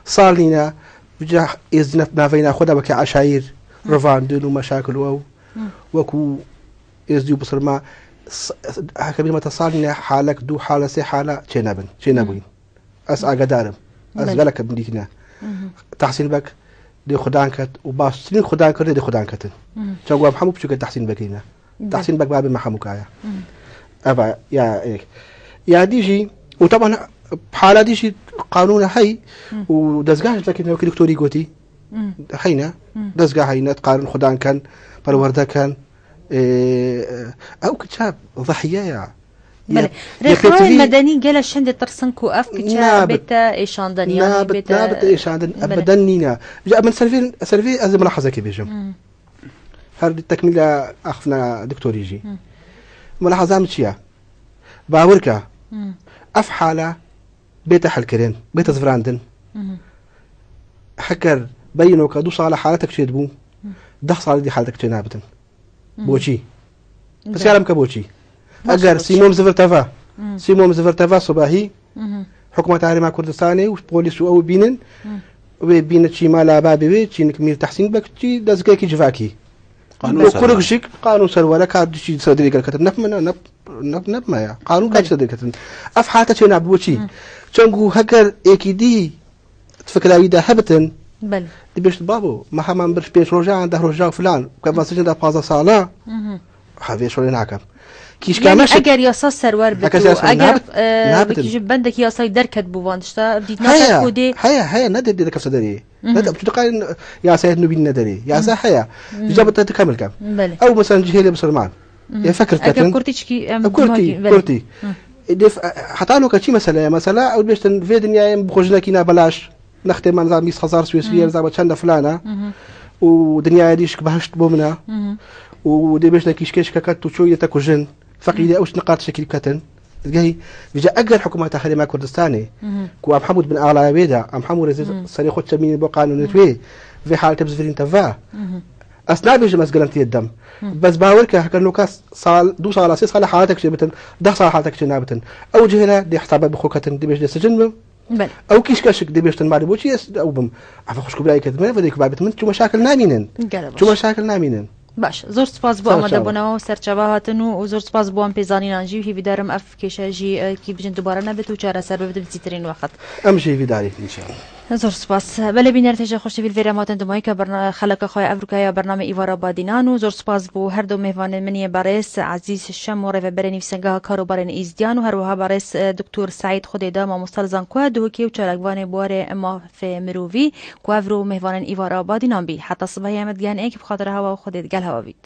Sal nîne, vîca êzdî naveyna xwe de weke eşayîr Hmm. rivandin û meşakil û ew. Hmm. Wekû êzdî û bisilma, s-, heke bîr me te sal nîne halek, du hale, sê hale çênebin, çênebûyîn. Hmm. Ez agedarim. Ez Belê. Gelek min dîtine. Mhm. Tahsîn Beg dê xudan ket û baştirîn xudan kirinê dê xudan ketin. Mhm. Çawa em hemû piçûkê Tahsîn Begî ne. Belê. Tahsîn Beg babê me hemû kaya. Mhm. Eva ya êk. Ya dî jî û teban hala dî jî qanûne hey Mhm. û dezgah ji vekî newkî doktorî gotî. Mhm. Heyne. Mhm. Dezgah heyne, dikarin xudan ken, perwerde ken. Ê, ew kiçe zehiye ya. Belê. Ya, ya Rêxirayên pêtivî medenî gele şindê tirsin ku ev kiçe Nabit. Bête êşandin, yanî Nabit, bête nabit êşandin, Belê. Ebeden nîne. Ya min servê, servê ez ê milahazekê bêjim. Hmm. Her tekmîla axiftina doktorî jî. Hmm. Milahaza min çi ye? Bawer ke Hmm. ev hale bête helkirin, bête zivirandin. Hmm. Heker berî noka du sala haletek çêdibû, Hmm. deh salî dî haletek çênabitin. Mhm. Boçî? Belê. Pisyara min ke boçî? Baş Eger boçî. Sîmon zivir teve, Mhm. Sîmon zivir teve subahî, Mhm. Hikûmeta Herêma Kurdistanê û polîs û ew bînin, Mhm. wê bîne çî mala babê wê, çînik Mîr Tehsîn Beg, çî dezgehekî civakî. Qanûn Û ser kurik me. Jîk qanûn serwere ka dişî ser derê gelketin. Nef min, nef, nef, nef me ya. Qanûn ka Belê. Ser derketin. Ev hate çêna bi çî? Hı. Çengu heger êkî dî fikra wî de hebitin, Belê. Dibêjt, babo, me heman bir pênc roja, deh roja filan, ke me sicin de pazdeh sala, Hı hı. Ha, vê şolê nakem. Kîşka Yani me şik- eger yasa serwer bit Eger û yasa serwer eger, nabit, e, nabitin. Wekî ji bendekî yasayî derket bû van tişta, dît Heye, nate ku dê heye, heye, ne dê, dê de kefse derê. Mhm. Ne de, tu diqay yasayê nûbîn ne derê. Yasa Mhm. heye. Mhm. Dija bi te dikamil kem. Belê. Ew mesela cihêlê bisilman. Mhm. Ê fekir Eger ketin. Kurtî çikî, em E, kurtî, makî, belê. Kurtî. Hı. E, dê f-, heta noka çi mesele ye? Mesela ew dibêjtin vê dinyayê em bi xwe jinekî ne belaş. Nextê me nizam bîst hezar Swêsrî ye, Mhm. nizam çend e filana. Mhm. Û dinyayê dî şik behişt bo min e. Mhm. Û dê bêjtin kîşkê şikeket tu çoyî te kujin. Feqîrê Mhm. ew niqat şekil ketin. Gehî, vêca eger hikûmeta Herêma Kurdistanê, Mhm. ku em hemû bin alaya wê de, em hemû rêzê Mhm. serê xwe çemînin bo qanûnê Mhm. wê, vê haletê bizvirîn te ve. Mhm. Ez nabêjim ez garantiyê didem. Mhm. Bes bawer ke heke noka sal, du sala, sê sala haletek çê bitin, deh sala haletek çê nabitin. Ew cihêle dê hesaba bi xwe ketin, dê bêjin dê sicin bin. Belê. Ew kîşkeşik dê bêjtin malê boçî ez ew bim. Ev xwişk û birayê ketin, ev dê ku babet min çû meşakil namînin. Gelek baş. Çû meşakil namînin. Baş, zor spas bo Sağ ol, sağ ol. Amadebûna we û serçava hatin û, û zor spas bo em pêzanînan jî û hîvîdarim ev kêşe jî, e, kî bijin dubare nebit û çareser bibit bi zîtirîn wext. Em jî hîvîdarî, înşallah. Zor spas. Belê bîner têje xweş tevîl vêre matin dimayî ke berna-, xeleka xwe ya evroka ya bernamê Îvara Badînan û zor spas bo her du mêvanên min yê berêz Ezîz Şem û rêveberê nivîsengeha Karobarên Êzdiyan û her wiha berêz, e, Doktor Seîd Xwedêda mamosta li Zankoya Duhokê û çalakvanê buwarê mafê mirovî ku evro mêvanên Îvara Badînan bî. Heta sibehê em digehin êk bi xatira hewa û Xwedê digel hewa bît.